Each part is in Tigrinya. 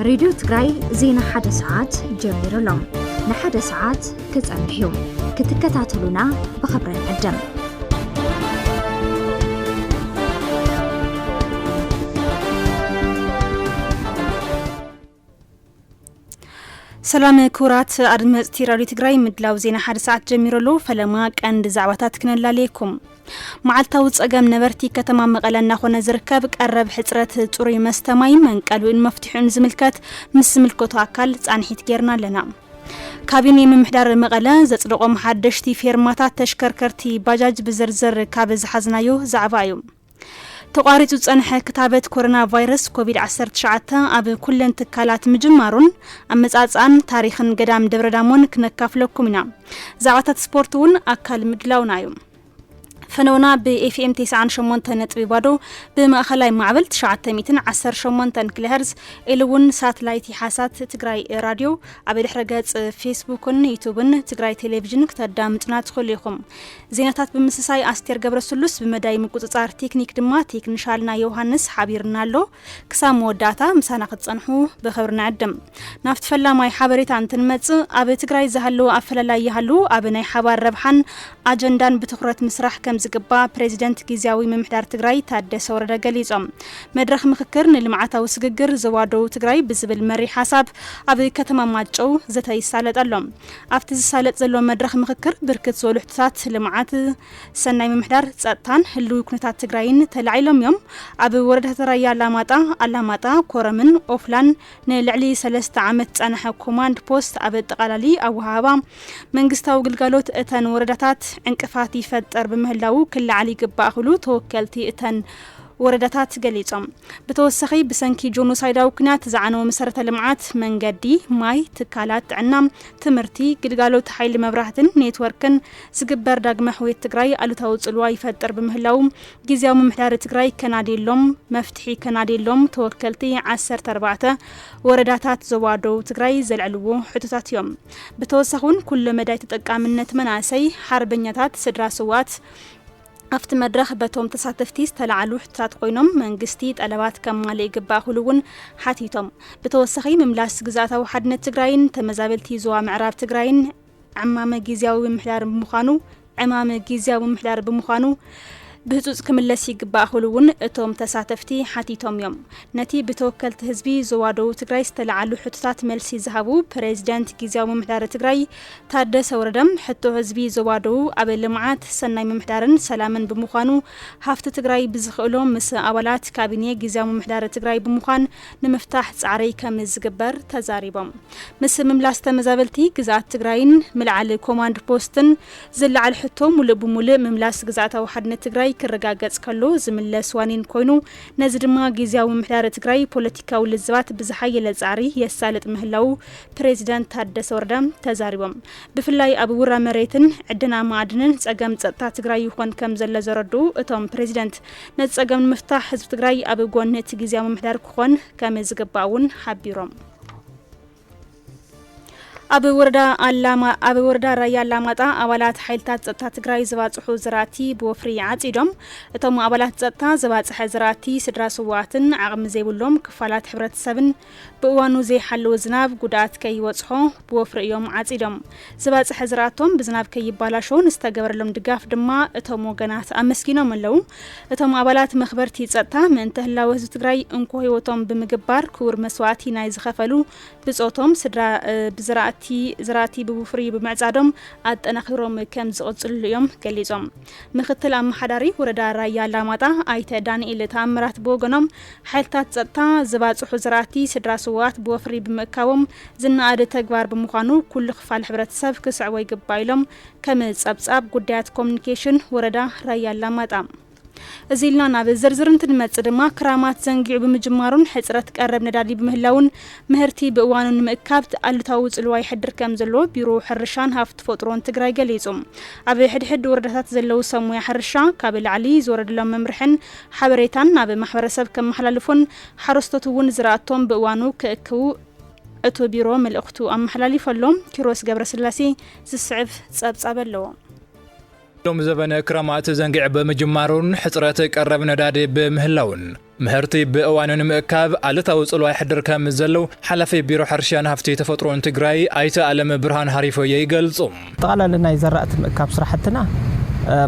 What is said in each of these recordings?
ሬድዮ ትግራይ ዜና ሓደ ሰዓት ጀሚሩ ኣሎ። ንሓደ ሰዓት ክጸንሕ እዩ። ክትከታተሉና ብኽብሪ ንዕድም። ሰላም ክቡራት ኣድመፅቲ ራድዮ ትግራይ፣ ምድላው ዜና ሓደ ሰዓት ጀሚሩ ኣሎ። ፈለማ ቀንዲ ዛዕባታት ክነላልየኩም። መዓልታዊ ጸገም ነበርቲ ከተማ መቐለ እናኾነ ዝርከብ ቀረብ ሕጽረት ጽሩይ መስተ ማይ መንቀሉን መፍትሒኡን ዝምልከት ምስ ዝምልከቶ ኣካል ጻንሒት ጌርና ኣለና። ካቢኔ ምምሕዳር መቐለ ዘጽደቖም ሓደሽቲ ፌርማታት ተሽከርከርቲ ባጃጅ ብዝርዝር ካብ ዝሓዝናዮ ዛዕባ እዩ። ተቋሪጹ ዝጸንሐ ክታበት ኮሮና ቫይረስ ኮቪድ ዓሰርተ ትሽዓተ ኣብ ኩለን ትካላት ምጅማሩን ኣመጻጽኣን ታሪኽን ገዳም ደብረ ዳሞን ክነካፍለኩም ኢና። ዛዕባታት ስፖርት እውን ኣካል ምድላውና እዩ። ፈነውና ብ ኤፍ ኤም ተስዓን ሸሞንተን ነጥቢ ባዶ፣ ብማእኸላይ ማዕበል ትሽዓተ ሚእትን ዓሰርተ ሸሞንተን ኪሎ ሄርዝ፣ ኢሉ እውን ሳትላይት ሓሳት ትግራይ ራድዮ፣ ኣብ ድሕረ ገጽ ፌስቡክን ዩቱብን ትግራይ ቴሌቪዥን ክተዳምጡና ትኽእሉ ኢኹም። ዜናታት ብምስሳይ ኣስቴር ገብረስሉስ፣ ብመዳይ ምቁጽጻር ቴክኒክ ድማ ቴክኒሻልና ዮሃንስ ሓቢርና ኣሎ። ክሳብ መወዳእታ ምሳና ክትጸንሑ ብኽብሪ ንዕድም። ናብቲ ፈላማይ ሓበሬታ እንትንመጽእ፣ ኣብ ትግራይ ዝሃለወ ኣፈላላይ ይሃሉ፣ ኣብ ናይ ሓባር ረብሓን ኣጀንዳን ብትኹረት ምስራሕ ከም ዝግባእ ፕሬዚደንት ግዝያዊ ምምሕዳር ትግራይ ታደሰ ወረደ ገሊጾም። መድረኽ ምኽክር ንልምዓታዊ ስግግር ዞባ ደቡብ ትግራይ ብዝብል መሪሕ ሓሳብ ኣብ ከተማ ማጨው ዘተ ይሳለጥ ኣሎ። ኣብቲ ዝሳለጥ ዘሎ መድረኽ ምኽክር ብርክት ዝበሉ ሕቶታት ልምዓት፣ ሰናይ ምምሕዳር፣ ጸጥታን ህልዊ ኩነታት ትግራይን ተላዒሎም እዮም። ኣብ ወረዳታት ራያ ኣላማጣ፣ ኣላማጣ፣ ኮረምን ኦፍላን ንልዕሊ ሰለስተ ዓመት ዝጸንሐ ኮማንድ ፖስት ኣብ ኣጠቓላሊ ኣወሃህባ መንግስታዊ ግልጋሎት እተን ወረዳታት ዕንቅፋት ይፈጥር ብምህላዉ ክለዓል ይግባእ ክብሉ ተወከልቲ እተን ወረዳታት ገሊጾም። ብተወሳኺ ብሰንኪ ጆኖሳይዳዊ ኩናት ዝዓነወ መሰረተ ልምዓት መንገዲ፣ ማይ፣ ትካላት ጥዕና፣ ትምህርቲ፣ ግልጋሎት ሓይሊ መብራህትን ኔትወርክን ዝግበር ዳግመ ሕውየት ትግራይ ኣሉታዊ ጽልዋ ይፈጥር ብምህላዉ ግዝያዊ ምምሕዳር ትግራይ ከናድየሎም መፍትሒ ከናድየሎም ተወከልቲ ዓሰርተ ኣርባዕተ ወረዳታት ዞባ ደቡብ ትግራይ ዘልዕልዎ ሕቶታት እዮም። ብተወሳኺ እውን ኩለ መዳይ ተጠቃምነት መናእሰይ፣ ሓርበኛታት፣ ስድራ ስውኣት ኣብቲ መድረኽ በቶም ተሳተፍቲ ዝተላዕሉ ሕቶታት ኮይኖም መንግስቲ ጠለባት ከማልእ ይግባእ ክብሉ እውን ሓቲቶም። ብተወሳኺ ምምላስ ግዝኣታዊ ሓድነት ትግራይን ተመዛበልቲ ዞባ ምዕራብ ትግራይን ዕማመ ግዝያዊ ምምሕዳር ብምዃኑ ዕማመ ግዝያዊ ምምሕዳር ብምዃኑ ብህፁፅ ክምለስ ይግባእ ክብሉ እውን እቶም ተሳተፍቲ ሓቲቶም እዮም። ነቲ ብተወከልቲ ህዝቢ ዞባ ደቡብ ትግራይ ዝተላዓሉ ሕቶታት መልሲ ዝሃቡ ፕሬዚደንት ግዝያዊ ምምሕዳር ትግራይ ታደሰ ወረደ፣ ሕቶ ህዝቢ ዞባ ደቡብ ኣብ ልምዓት፣ ሰናይ ምምሕዳርን ሰላምን ብምዃኑ ሃፍቲ ትግራይ ብዝኽእሎ ምስ ኣባላት ካቢኔ ግዝያዊ ምምሕዳር ትግራይ ብምዃን ንምፍታሕ ፃዕሪ ከም ዝግበር ተዛሪቦም። ምስ ምምላስ ተመዛበልቲ ግዝኣት ትግራይን ምልዓል ኮማንድ ፖስትን ዝለዓል ሕቶ ሙሉእ ብሙሉእ ምምላስ ግዝኣታዊ ሓድነት ትግራይ ክረጋገፅ ከሎ ዝምለስ ዋኒን ኮይኑ፣ ነዚ ድማ ግዝያዊ ምምሕዳር ትግራይ ፖለቲካዊ ልዝባት ብዝሓየለ ፃዕሪ የሳልጥ ምህላዉ ፕሬዚዳንት ታደሰ ወረደ ተዛሪቦም። ብፍላይ ኣብ ውራ መሬትን ዕደና ማዕድንን ፀገም ፀጥታ ትግራይ ይኾን ከም ዘሎ ዘረድኡ እቶም ፕሬዚዳንት፣ ነዚ ፀገም ንምፍታሕ ህዝቢ ትግራይ ኣብ ጎኒ እቲ ግዝያዊ ምምሕዳር ክኾን ከም ዝግባእ እውን ሓቢሮም። ኣብ ወረዳ ኣላማ-፣ ኣብ ወረዳ ራያ ኣላማጣ ኣባላት ሓይልታት ጸጥታ ትግራይ ዝባጽሑ ዝራእቲ ብወፍሪ ዓጺዶም። እቶም ኣባላት ጸጥታ ዝባጽሐ ዝራእቲ ስድራ ስውኣትን ዓቕሚ ዘይብሎም ክፋላት ሕብረተሰብን ብእዋኑ ዘይሓለወ ዝናብ ጉድኣት ከይበጽሖ ብወፍሪ እዮም ዓጺዶም። ዝባጽሐ ዝራእቶም ብዝናብ ከይባላሾ ንዝተገበረሎም ድጋፍ ድማ እቶም ወገናት ኣመስጊኖም ኣለዉ። እቶም ኣባላት መኽበርቲ ጸጥታ ምእንተ ህላወ ህዝቢ ትግራይ እንኮ ህይወቶም ብምግባር ክቡር መስዋእቲ ናይ ዝኸፈሉ ብጾቶም ስድራ፣ እ፣ ብዝራእቲ፣ ዝራእቲ ብውፍሪ ብምዕጻዶም ኣጠናኺሮም ከም ዝቕጽልሉ እዮም ገሊጾም። ምክትል ኣመሓዳሪ ወረዳ ራያ ኣላማጣ ኣይተ ዳንኤል ተኣምራት ብወገኖም፣ ሓይልታት ጸጥታ ዝባጽሑ ዝራእቲ ስድራ ስውኣት ብወፍሪ ብምእካቦም ዝነኣድ ተግባር ብምዃኑ ኩሉ ክፋል ሕብረተሰብ ክስዕቦ ይግባእ ኢሎም ከም ጸብጻብ ጉዳያት ኮሙኒኬሽን ወረዳ ራያ ኣላማጣ። እዚ ኢልና ናብ ዝርዝር እንትንመጽእ ድማ፣ ክራማት ዘንጊዑ ብምጅማሩን ሕጽረት ቀረብ ነዳዲ ብምህላውን ምህርቲ ብእዋኑ ንምእካብ ኣሉታዊ ጽልዋ ይሕድር ከም ዘሎ ቢሮ ሕርሻን ሃፍቲ ተፈጥሮን ትግራይ ገሊጹ። ኣብ ሕድሕድ ወረዳታት ዘለዉ ሰብ ሞያ ሕርሻ ካብ ላዕሊ ዝወረደሎም መምርሕን ሓበሬታን ናብ ማሕበረሰብ ከመሓላልፉን ሓረስቶት እውን ዝራእቶም ብእዋኑ ክእክቡ እቱ ቢሮ መልእኽቱ ኣመሓላሊፉ ኣሎ። ኪሮስ ገብረስላሴ ዝስዕብ ጸብጻብ ኣለዎ። ሎም ዘበነ ክረማት ዘንጊዕ ብምጅማሩን ሕፅረት ቀረብ ነዳዲ ብምህላውን ምህርቲ ብእዋኑ ንምእካብ ኣሉታዊ ፅልዋ ይሕድር ከም ዘለዉ ሓላፊ ቢሮ ሕርሻን ሃፍቲ ተፈጥሮን ትግራይ ኣይተ ኣለም ብርሃን ሃሪፎየ ይገልፁ። ኣጠቓላሊ ናይ ዘራእቲ ምእካብ ስራሕትና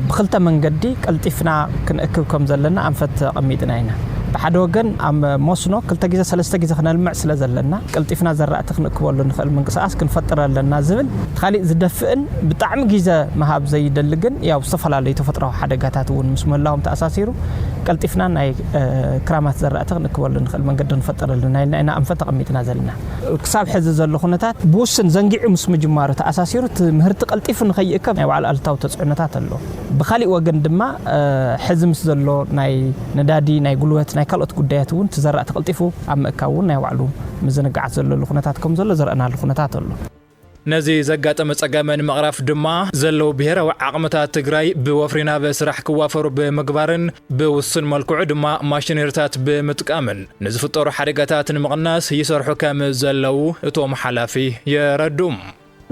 ብክልተ መንገዲ ቀልጢፍና ክንእክብ ከም ዘለና ኣንፈት ኣቐሚጥና ኢና። ብሓደ ወገን ኣብ መስኖ ክልተ ግዜ ሰለስተ ግዜ ክነልምዕ ስለ ዘለና ቀልጢፍና ዘራእቲ ክንእክበሉ ንኽእል ምንቅስቃስ ክንፈጥር ኣለና ዝብል፣ ካሊእ ዝደፍእን ብጣዕሚ ግዜ ምሃብ ዘይደሊ ግን ያው ዝተፈላለዩ ተፈጥራዊ ሓደጋታት እውን ምስ ምህላዎም ተኣሳሲሩ ቀልጢፍና ናይ ክራማት ዘራእቲ ክንእክበሉ ንኽእል መንገዲ ክንፈጥር ኣለና ኢልና ኢና ኣንፈት ኣቐሚጥና ዘለና። ክሳብ ሕዚ ዘሎ ኩነታት ብውስን ዘንጊዑ ምስ ምጅማሩ ተኣሳሲሩ እቲ ምህርቲ ቀልጢፉ ንኸይእከብ ናይ ባዕሉ ኣሉታዊ ተፅዕኖታት ኣሎ። ብኻሊእ ወገን ድማ ሕዚ ምስ ዘሎ ናይ ነዳዲ፣ ናይ ጉልበት፣ ናይ ካልኦት ጉዳያት እውን እቲ ዘራእቲ ቀልጢፉ ኣብ ምእካብ እውን ናይ ባዕሉ ምዝንጋዓት ዘለሉ ኩነታት ከም ዘሎ ዘርእናሉ ኩነታት ኣሎ። ነዚ ዘጋጠመ ጸገም ንምቕራፍ ድማ ዘለዉ ብሄራዊ ዓቕምታት ትግራይ ብወፍሪ ናብ ስራሕ ክዋፈሩ ብምግባርን ብውሱን መልክዑ ድማ ማሽነሪታት ብምጥቃምን ንዝፍጠሩ ሓደጋታት ንምቕናስ ይሰርሑ ከም ዘለዉ እቶም ሓላፊ የረድኡ።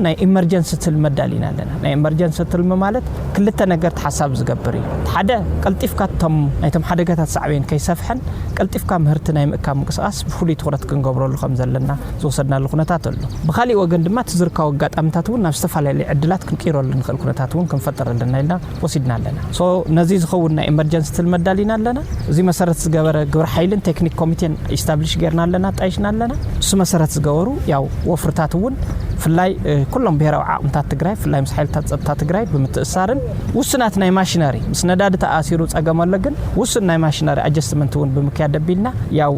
ናይ ኢመርጀንሲ ትልሚ ኣዳሊና ኣለና። ናይ ኢመርጀንሲ ትልሚ ማለት ክልተ ነገርት ሓሳብ ዝገብር እዩ። ሓደ ቀልጢፍካ እቶም ናይቶም ሓደጋታት ሳዕቤን ከይሰፍሐን ቀልጢፍካ ምህርቲ ናይ ምእካብ ምንቅስቃስ ብፍሉይ ትኹረት ክንገብረሉ ከም ዘለና ዝወሰድናሉ ኩነታት ኣሎ። ብኻሊእ ወገን ድማ እቲ ዝርከቡ ኣጋጣሚታት እውን ናብ ዝተፈላለዩ ዕድላት ክንቅይረሉ ንኽእል ኩነታት እውን ክንፈጥር ኣለና ኢልና ወሲድና ኣለና። ሶ ነዚ ዝኸውን ናይ ኢመርጀንሲ ትልሚ ኣዳሊና ኣለና። እዚ መሰረት ዝገበረ ግብረ ሓይልን ቴክኒክ ኮሚቴን ኢስታብሊሽ ጌርና ኣለና፣ ኣጣይሽና ኣለና። እሱ መሰረት ዝገበሩ ያው ወፍርታት እውን ብፍላይ ኩሎም ብሄራዊ ዓቕምታት ትግራይ ብፍላይ ምስ ሓይልታት ፀጥታ ትግራይ ብምትእሳርን ውሱናት ናይ ማሽነሪ ምስ ነዳዲ ተኣሲሩ ፀገም ኣሎ፣ ግን ውሱን ናይ ማሽነሪ ኣጀስትመንት እውን ብምክያድ ኣቢልና ያው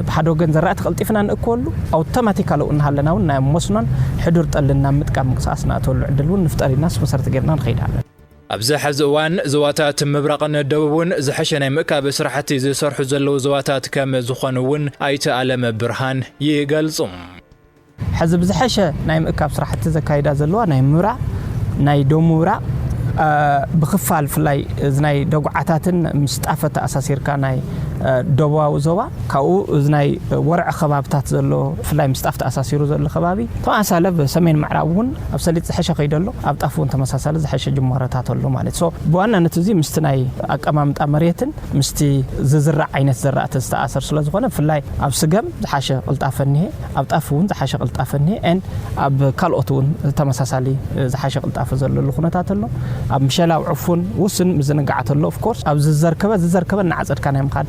ብሓደ ወገን ዘራእቲ ቀልጢፍና ንእክበሉ ኣውቶማቲካሊ እውን እናሃለና እውን ናይ መስኖን ሕዱር ጠልን ናብ ምጥቃም ምንቅስቃስ ንኣተወሉ ዕድል እውን ንፍጠር ኢልና ምስ መሰረት ጌርና ንኸይድ ኣለና። ኣብዚ ሕዚ እዋን ዞባታት ምብራቕን ደቡብን ዝሐሸ ናይ ምእካብ ስራሕቲ ዝሰርሑ ዘለዉ ዞባታት ከም ዝኾኑ እውን ኣይተ ኣለመ ብርሃን ይገልጹ። ሕዚ ብዝሐሸ ናይ ምእካብ ስራሕቲ ዘካይዳ ዘለዋ ናይ ምብራቕ፣ ናይ ደቡብ ምብራቕ፣ ብክፋል ብፍላይ እዚ ናይ ደጉዓታትን ምስ ጣፈ ተኣሳሲርካ ናይ ደቡባዊ ዞባ ካብኡ እዚ ናይ ወርዒ ከባብታት ዘሎ ብፍላይ ምስ ጣፍ ተኣሳሲሩ ዘሎ ከባቢ ተመሳሳሊ ኣብ ሰሜን ምዕራብ እውን ኣብ ሰሊጥ ዝሐሸ ከይዱ ኣሎ፣ ኣብ ጣፍ እውን ተመሳሳሊ ዝሐሸ ጅማሮታት ኣሎ ማለት። ሶ ብዋናነት እዚ ምስቲ ናይ ኣቀማምጣ መሬትን ምስቲ ዝዝራእ ዓይነት ዘራእቲ ዝተኣሰር ስለ ዝኾነ ብፍላይ ኣብ ስገም ዝሓሸ ቅልጣፈ እኒሄ፣ ኣብ ጣፍ እውን ዝሓሸ ቅልጣፈ እኒሄ፣ ኤንድ ኣብ ካልኦት እውን ተመሳሳሊ ዝሓሸ ቅልጣፈ ዘለሉ ኩነታት ኣሎ። ኣብ ምሸላ ኣብ ዕፉን ውስን ምዝንጋዓት ኣሎ። ኦፍኮርስ ኣብ ዝዘርከበ ዝዘርከበ እናዓፀድካ ናይ ምኻድ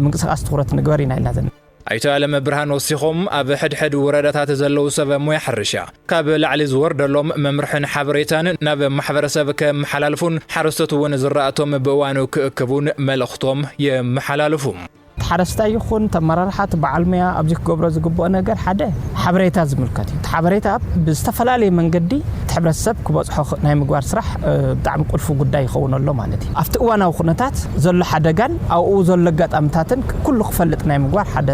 ምንቅስቃስ ትኹረት ንግበር ኢና ኢልና ዘለና። ኣይተ ኣለመ ብርሃን ወሲኾም ኣብ ሕድሕድ ወረዳታት ዘለዉ ሰብ ሞያ ሕርሻ ካብ ላዕሊ ዝወርደሎም መምርሕን ሓበሬታን ናብ ማሕበረሰብ ከመሓላልፉን ሓረስቶት እውን ዝራእቶም ብእዋኑ ክእክቡን መልእኽቶም የመሓላልፉ። ሓረስታይ ይኹን ተመራርሓ እቲ በዓል ሞያ ኣብዚ ክገብሮ ዝግብኦ ነገር ሓደ ሓበሬታ ዝምልከት እዩ። እቲ ሓበሬታ ብዝተፈላለየ መንገዲ እቲ ሕብረተሰብ ክበፅሖ ኽ- ናይ ምግባር ስራሕ ብጣዕሚ ቁልፊ ጉዳይ ይኸውን ኣሎ ማለት እዩ። ኣብቲ እዋናዊ ኩነታት ዘሎ ሓደጋን ኣብኡ ዘሎ ኣጋጣምታትን ኩሉ ክፈልጥ ናይ ምግባር ሓደ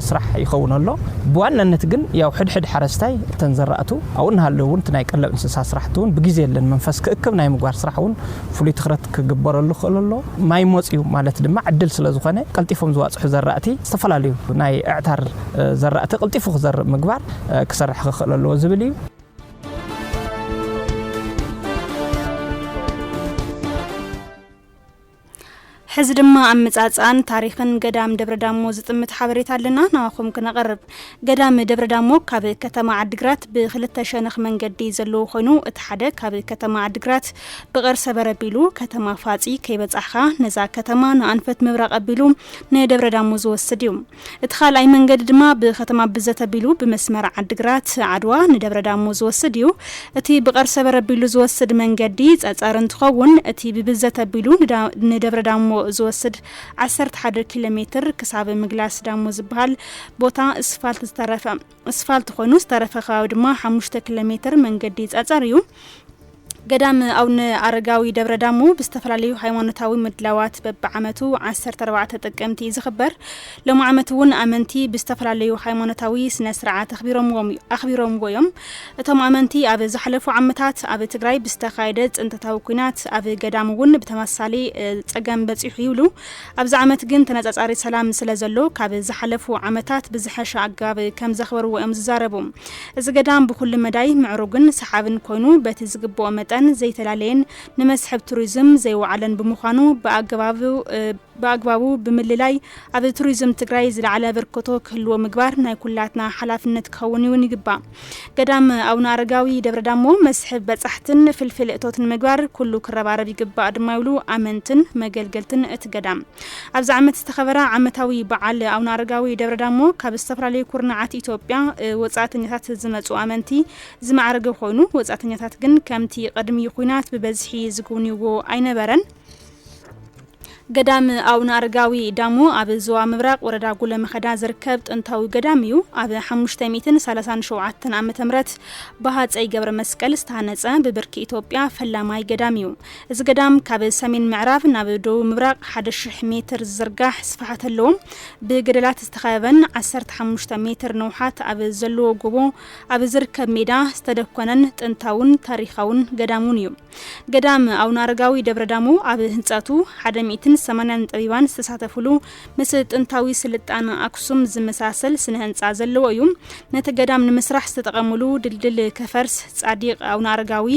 ስራሕ ይኸውን ኣሎ። ብዋናነት ግን ያው ሕድሕድ ሓረስታይ እተን ዘራእቱ ኣብኡ እናሃለዉ እውን እቲ ናይ ቀለብ እንስሳ ስራሕቲ እውን ብግዜ የለን መንፈስ ክእክብ ናይ ምግባር ስራሕ እውን ፍሉይ ትኹረት ክግበረሉ ክኽእል ኣሎ። ማይ መፅዩ ማለት ድማ ዕድል ስለ ዝኾነ ቀልጢፎም ዝባፅሑ ዘራእቲ ዝተፈላለዩ ናይ ኣዕታር ዘራእቲ ቀልጢፉ ክዘርእ ምግባር ክሰርሕ ክኽእል ኣለዎ ዝብል እዩ። ሕዚ ድማ ኣመጻጽኣን ታሪኽን ገዳም ደብረ ዳሞ ዝጥምት ሓበሬታ ኣለና፣ ናባኹም ክነቕርብ። ገዳም ደብረ ዳሞ ካብ ከተማ ዓዲግራት ብክልተ ሸነኽ መንገዲ ዘለዎ ኮይኑ፣ እቲ ሓደ ካብ ከተማ ዓዲግራት ብቐርሰ በረቢሉ ከተማ ፋጺ ከይበጻሕኻ ነዛ ከተማ ንኣንፈት ምብራቕ ኣቢሉ ንደብረ ዳሞ ዝወስድ እዩ። እቲ ካልኣይ መንገዲ ድማ ብከተማ ብዘተ ኣቢሉ ብመስመር ዓዲግራት ዓድዋ ንደብረ ዳሞ ዝወስድ እዩ። እቲ ብቐርሰ በረቢሉ ዝወስድ መንገዲ ጸጸር እንትኸውን፣ እቲ ብብዘተ ኣቢሉ ንደብረ ዳሞ ዝወስድ ዓሰርተ ሓደ ኪሎ ሜትር ክሳብ ምግላስ ዳሞ ዝበሃል ቦታ እስፋልት ዝተረፈ እስፋልት ኮይኑ ዝተረፈ ከባቢ ድማ ሓሙሽተ ኪሎ ሜትር መንገዲ ጸጸር እዩ። ገዳም ኣቡነ ኣረጋዊ ደብረ ዳሞ ብዝተፈላለዩ ሃይማኖታዊ ምድላዋት በብዓመቱ ዓሰርተ ኣርባዕተ ጥቅምቲ እዩ ዝኽበር። ሎሚ ዓመት እውን ኣመንቲ ብዝተፈላለዩ ሃይማኖታዊ ስነ ስርዓት ኣኽቢሮምዎም ኣኽቢሮምዎ እዮም። እቶም ኣመንቲ ኣብ ዝሓለፉ ዓመታት ኣብ ትግራይ ብዝተኻየደ ፅንተታዊ ኲናት ኣብ ገዳም እውን ብተመሳሳሊ ፀገም በፂሑ ይብሉ። ኣብዚ ዓመት ግን ተነፃፃሪ ሰላም ስለ ዘሎ ካብ ዝሓለፉ ዓመታት ብዝሐሸ ኣገባብ ከም ዘኽበርዎ እዮም ዝዛረቡ። እዚ ገዳም ብኹሉ መዳይ ምዕሩግን ሰሓብን ኮይኑ በቲ ዝግብኦ መጠን ዘይተጠንቀቐን ዘይተላለየን ንመስሕብ ቱሪዝም ዘይወዓለን ብምዃኑ ብኣገባቡ ብኣግባቡ ብምልላይ ኣብ ቱሪዝም ትግራይ ዝለዓለ ኣበርክቶ ክህልዎ ምግባር ናይ ኩላትና ሓላፍነት ክኸውን እውን ይግባእ። ገዳም ኣቡነ ኣረጋዊ ደብረ ዳሞ መስሕብ በጻሕትን ፍልፍል እቶትን ምግባር ኩሉ ክረባረብ ይግባእ ድማ ይብሉ ኣመንትን መገልገልትን እቲ ገዳም። ኣብዚ ዓመት ዝተኸበረ ዓመታዊ በዓል ኣቡነ ኣረጋዊ ደብረ ዳሞ ካብ ዝተፈላለዩ ኩርናዓት ኢትዮጵያ ወጻእተኛታት ዝመጹ ኣመንቲ ዝማዕረገ ኮይኑ፣ ወጻእተኛታት ግን ከምቲ ቅድሚ ኩናት ብበዝሒ ዝጉብንይዎ ኣይነበረን። ገዳም ኣቡነ ኣረጋዊ ዳሞ ኣብ ዞባ ምብራቕ ወረዳ ጉለመኸዳ ዝርከብ ጥንታዊ ገዳም እዩ። ኣብ ሓሙሽተ ሚእትን ሰላሳን ሸውዓተን ዓመተ ምህረት ብሃጸይ ገብረ መስቀል ዝተሃነጸ ብብርኪ ኢትዮጵያ ፈላማይ ገዳም እዩ። እዚ ገዳም ካብ ሰሜን ምዕራብ ናብ ደቡብ ምብራቕ ሓደ ሽሕ ሜትር ዝዝርጋሕ ስፍሓት ኣለዎ። ብገደላት ዝተኸበበን ዓሰርተ ሓሙሽተ ሜትር ንውሓት ኣብ ዘለዎ ጎቦ ኣብ ዝርከብ ሜዳ ዝተደኮነን ጥንታውን ታሪኻውን ገዳም እውን እዩ። ገዳም ኣቡነ ኣረጋዊ ደብረ ዳሞ ኣብ ህንጸቱ ሓደ ሚእትን ሰማንያን ጠቢባን ዝተሳተፉሉ ምስ ጥንታዊ ስልጣነ ኣክሱም ዝመሳሰል ስነ ህንጻ ዘለዎ እዩ። ነቲ ገዳም ንምስራሕ ዝተጠቐምሉ ድልድል ከፈርስ ጻዲቕ ኣቡነ ኣረጋዊ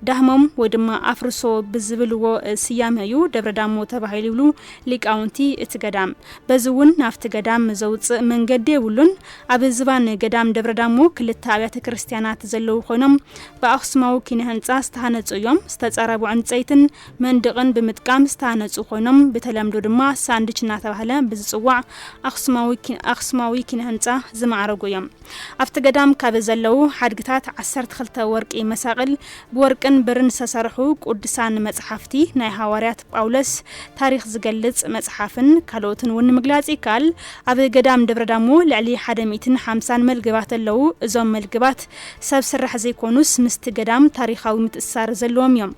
ዳህሞም ወይ ድማ ኣፍርሶ ብዝብልዎ ስያመ እዩ ደብረ ዳሞ ተባሂሉ ይብሉ ሊቃውንቲ እቲ ገዳም። በዚ እውን ናብቲ ገዳም ዘውጽእ መንገዲ የብሉን። ኣብ ዝባን ገዳም ደብረ ዳሞ ክልተ ኣብያተ ክርስቲያናት ዘለዉ ኮይኖም ብኣኽሱማዊ ኪነ ህንጻ ዝተሃነጹ እዮም። ዝተጸረቡ ዕንጸይትን መንድቕን ብምጥቃም ዝተሃነጹ ኮይኖም ብተለምዶ ድማ ሳንድች እናተባህለ ብዝጽዋዕ ኣኽሱማዊ ኪ-፣ ኣኽሱማዊ ኪነ ህንጻ ዝማዕረጉ እዮም። ኣብቲ ገዳም ካብ ዘለዉ ሓድግታት ዓሰርተ ክልተ ወርቂ መሳቕል፣ ብወርቅን ብርን ዝተሰርሑ ቅዱሳን መጽሓፍቲ፣ ናይ ሃዋርያት ጳውሎስ ታሪኽ ዝገልጽ መጽሓፍን ካልኦትን እውን ንምግላጽ ይከኣል። ኣብ ገዳም ደብረ ዳሞ ልዕሊ ሓደ ሚእትን ሓምሳን መልግባት ኣለዉ። እዞም መልግባት ሰብ ስራሕ ዘይኮኑስ ምስቲ ገዳም ታሪኻዊ ምትእስሳር ዘለዎም እዮም።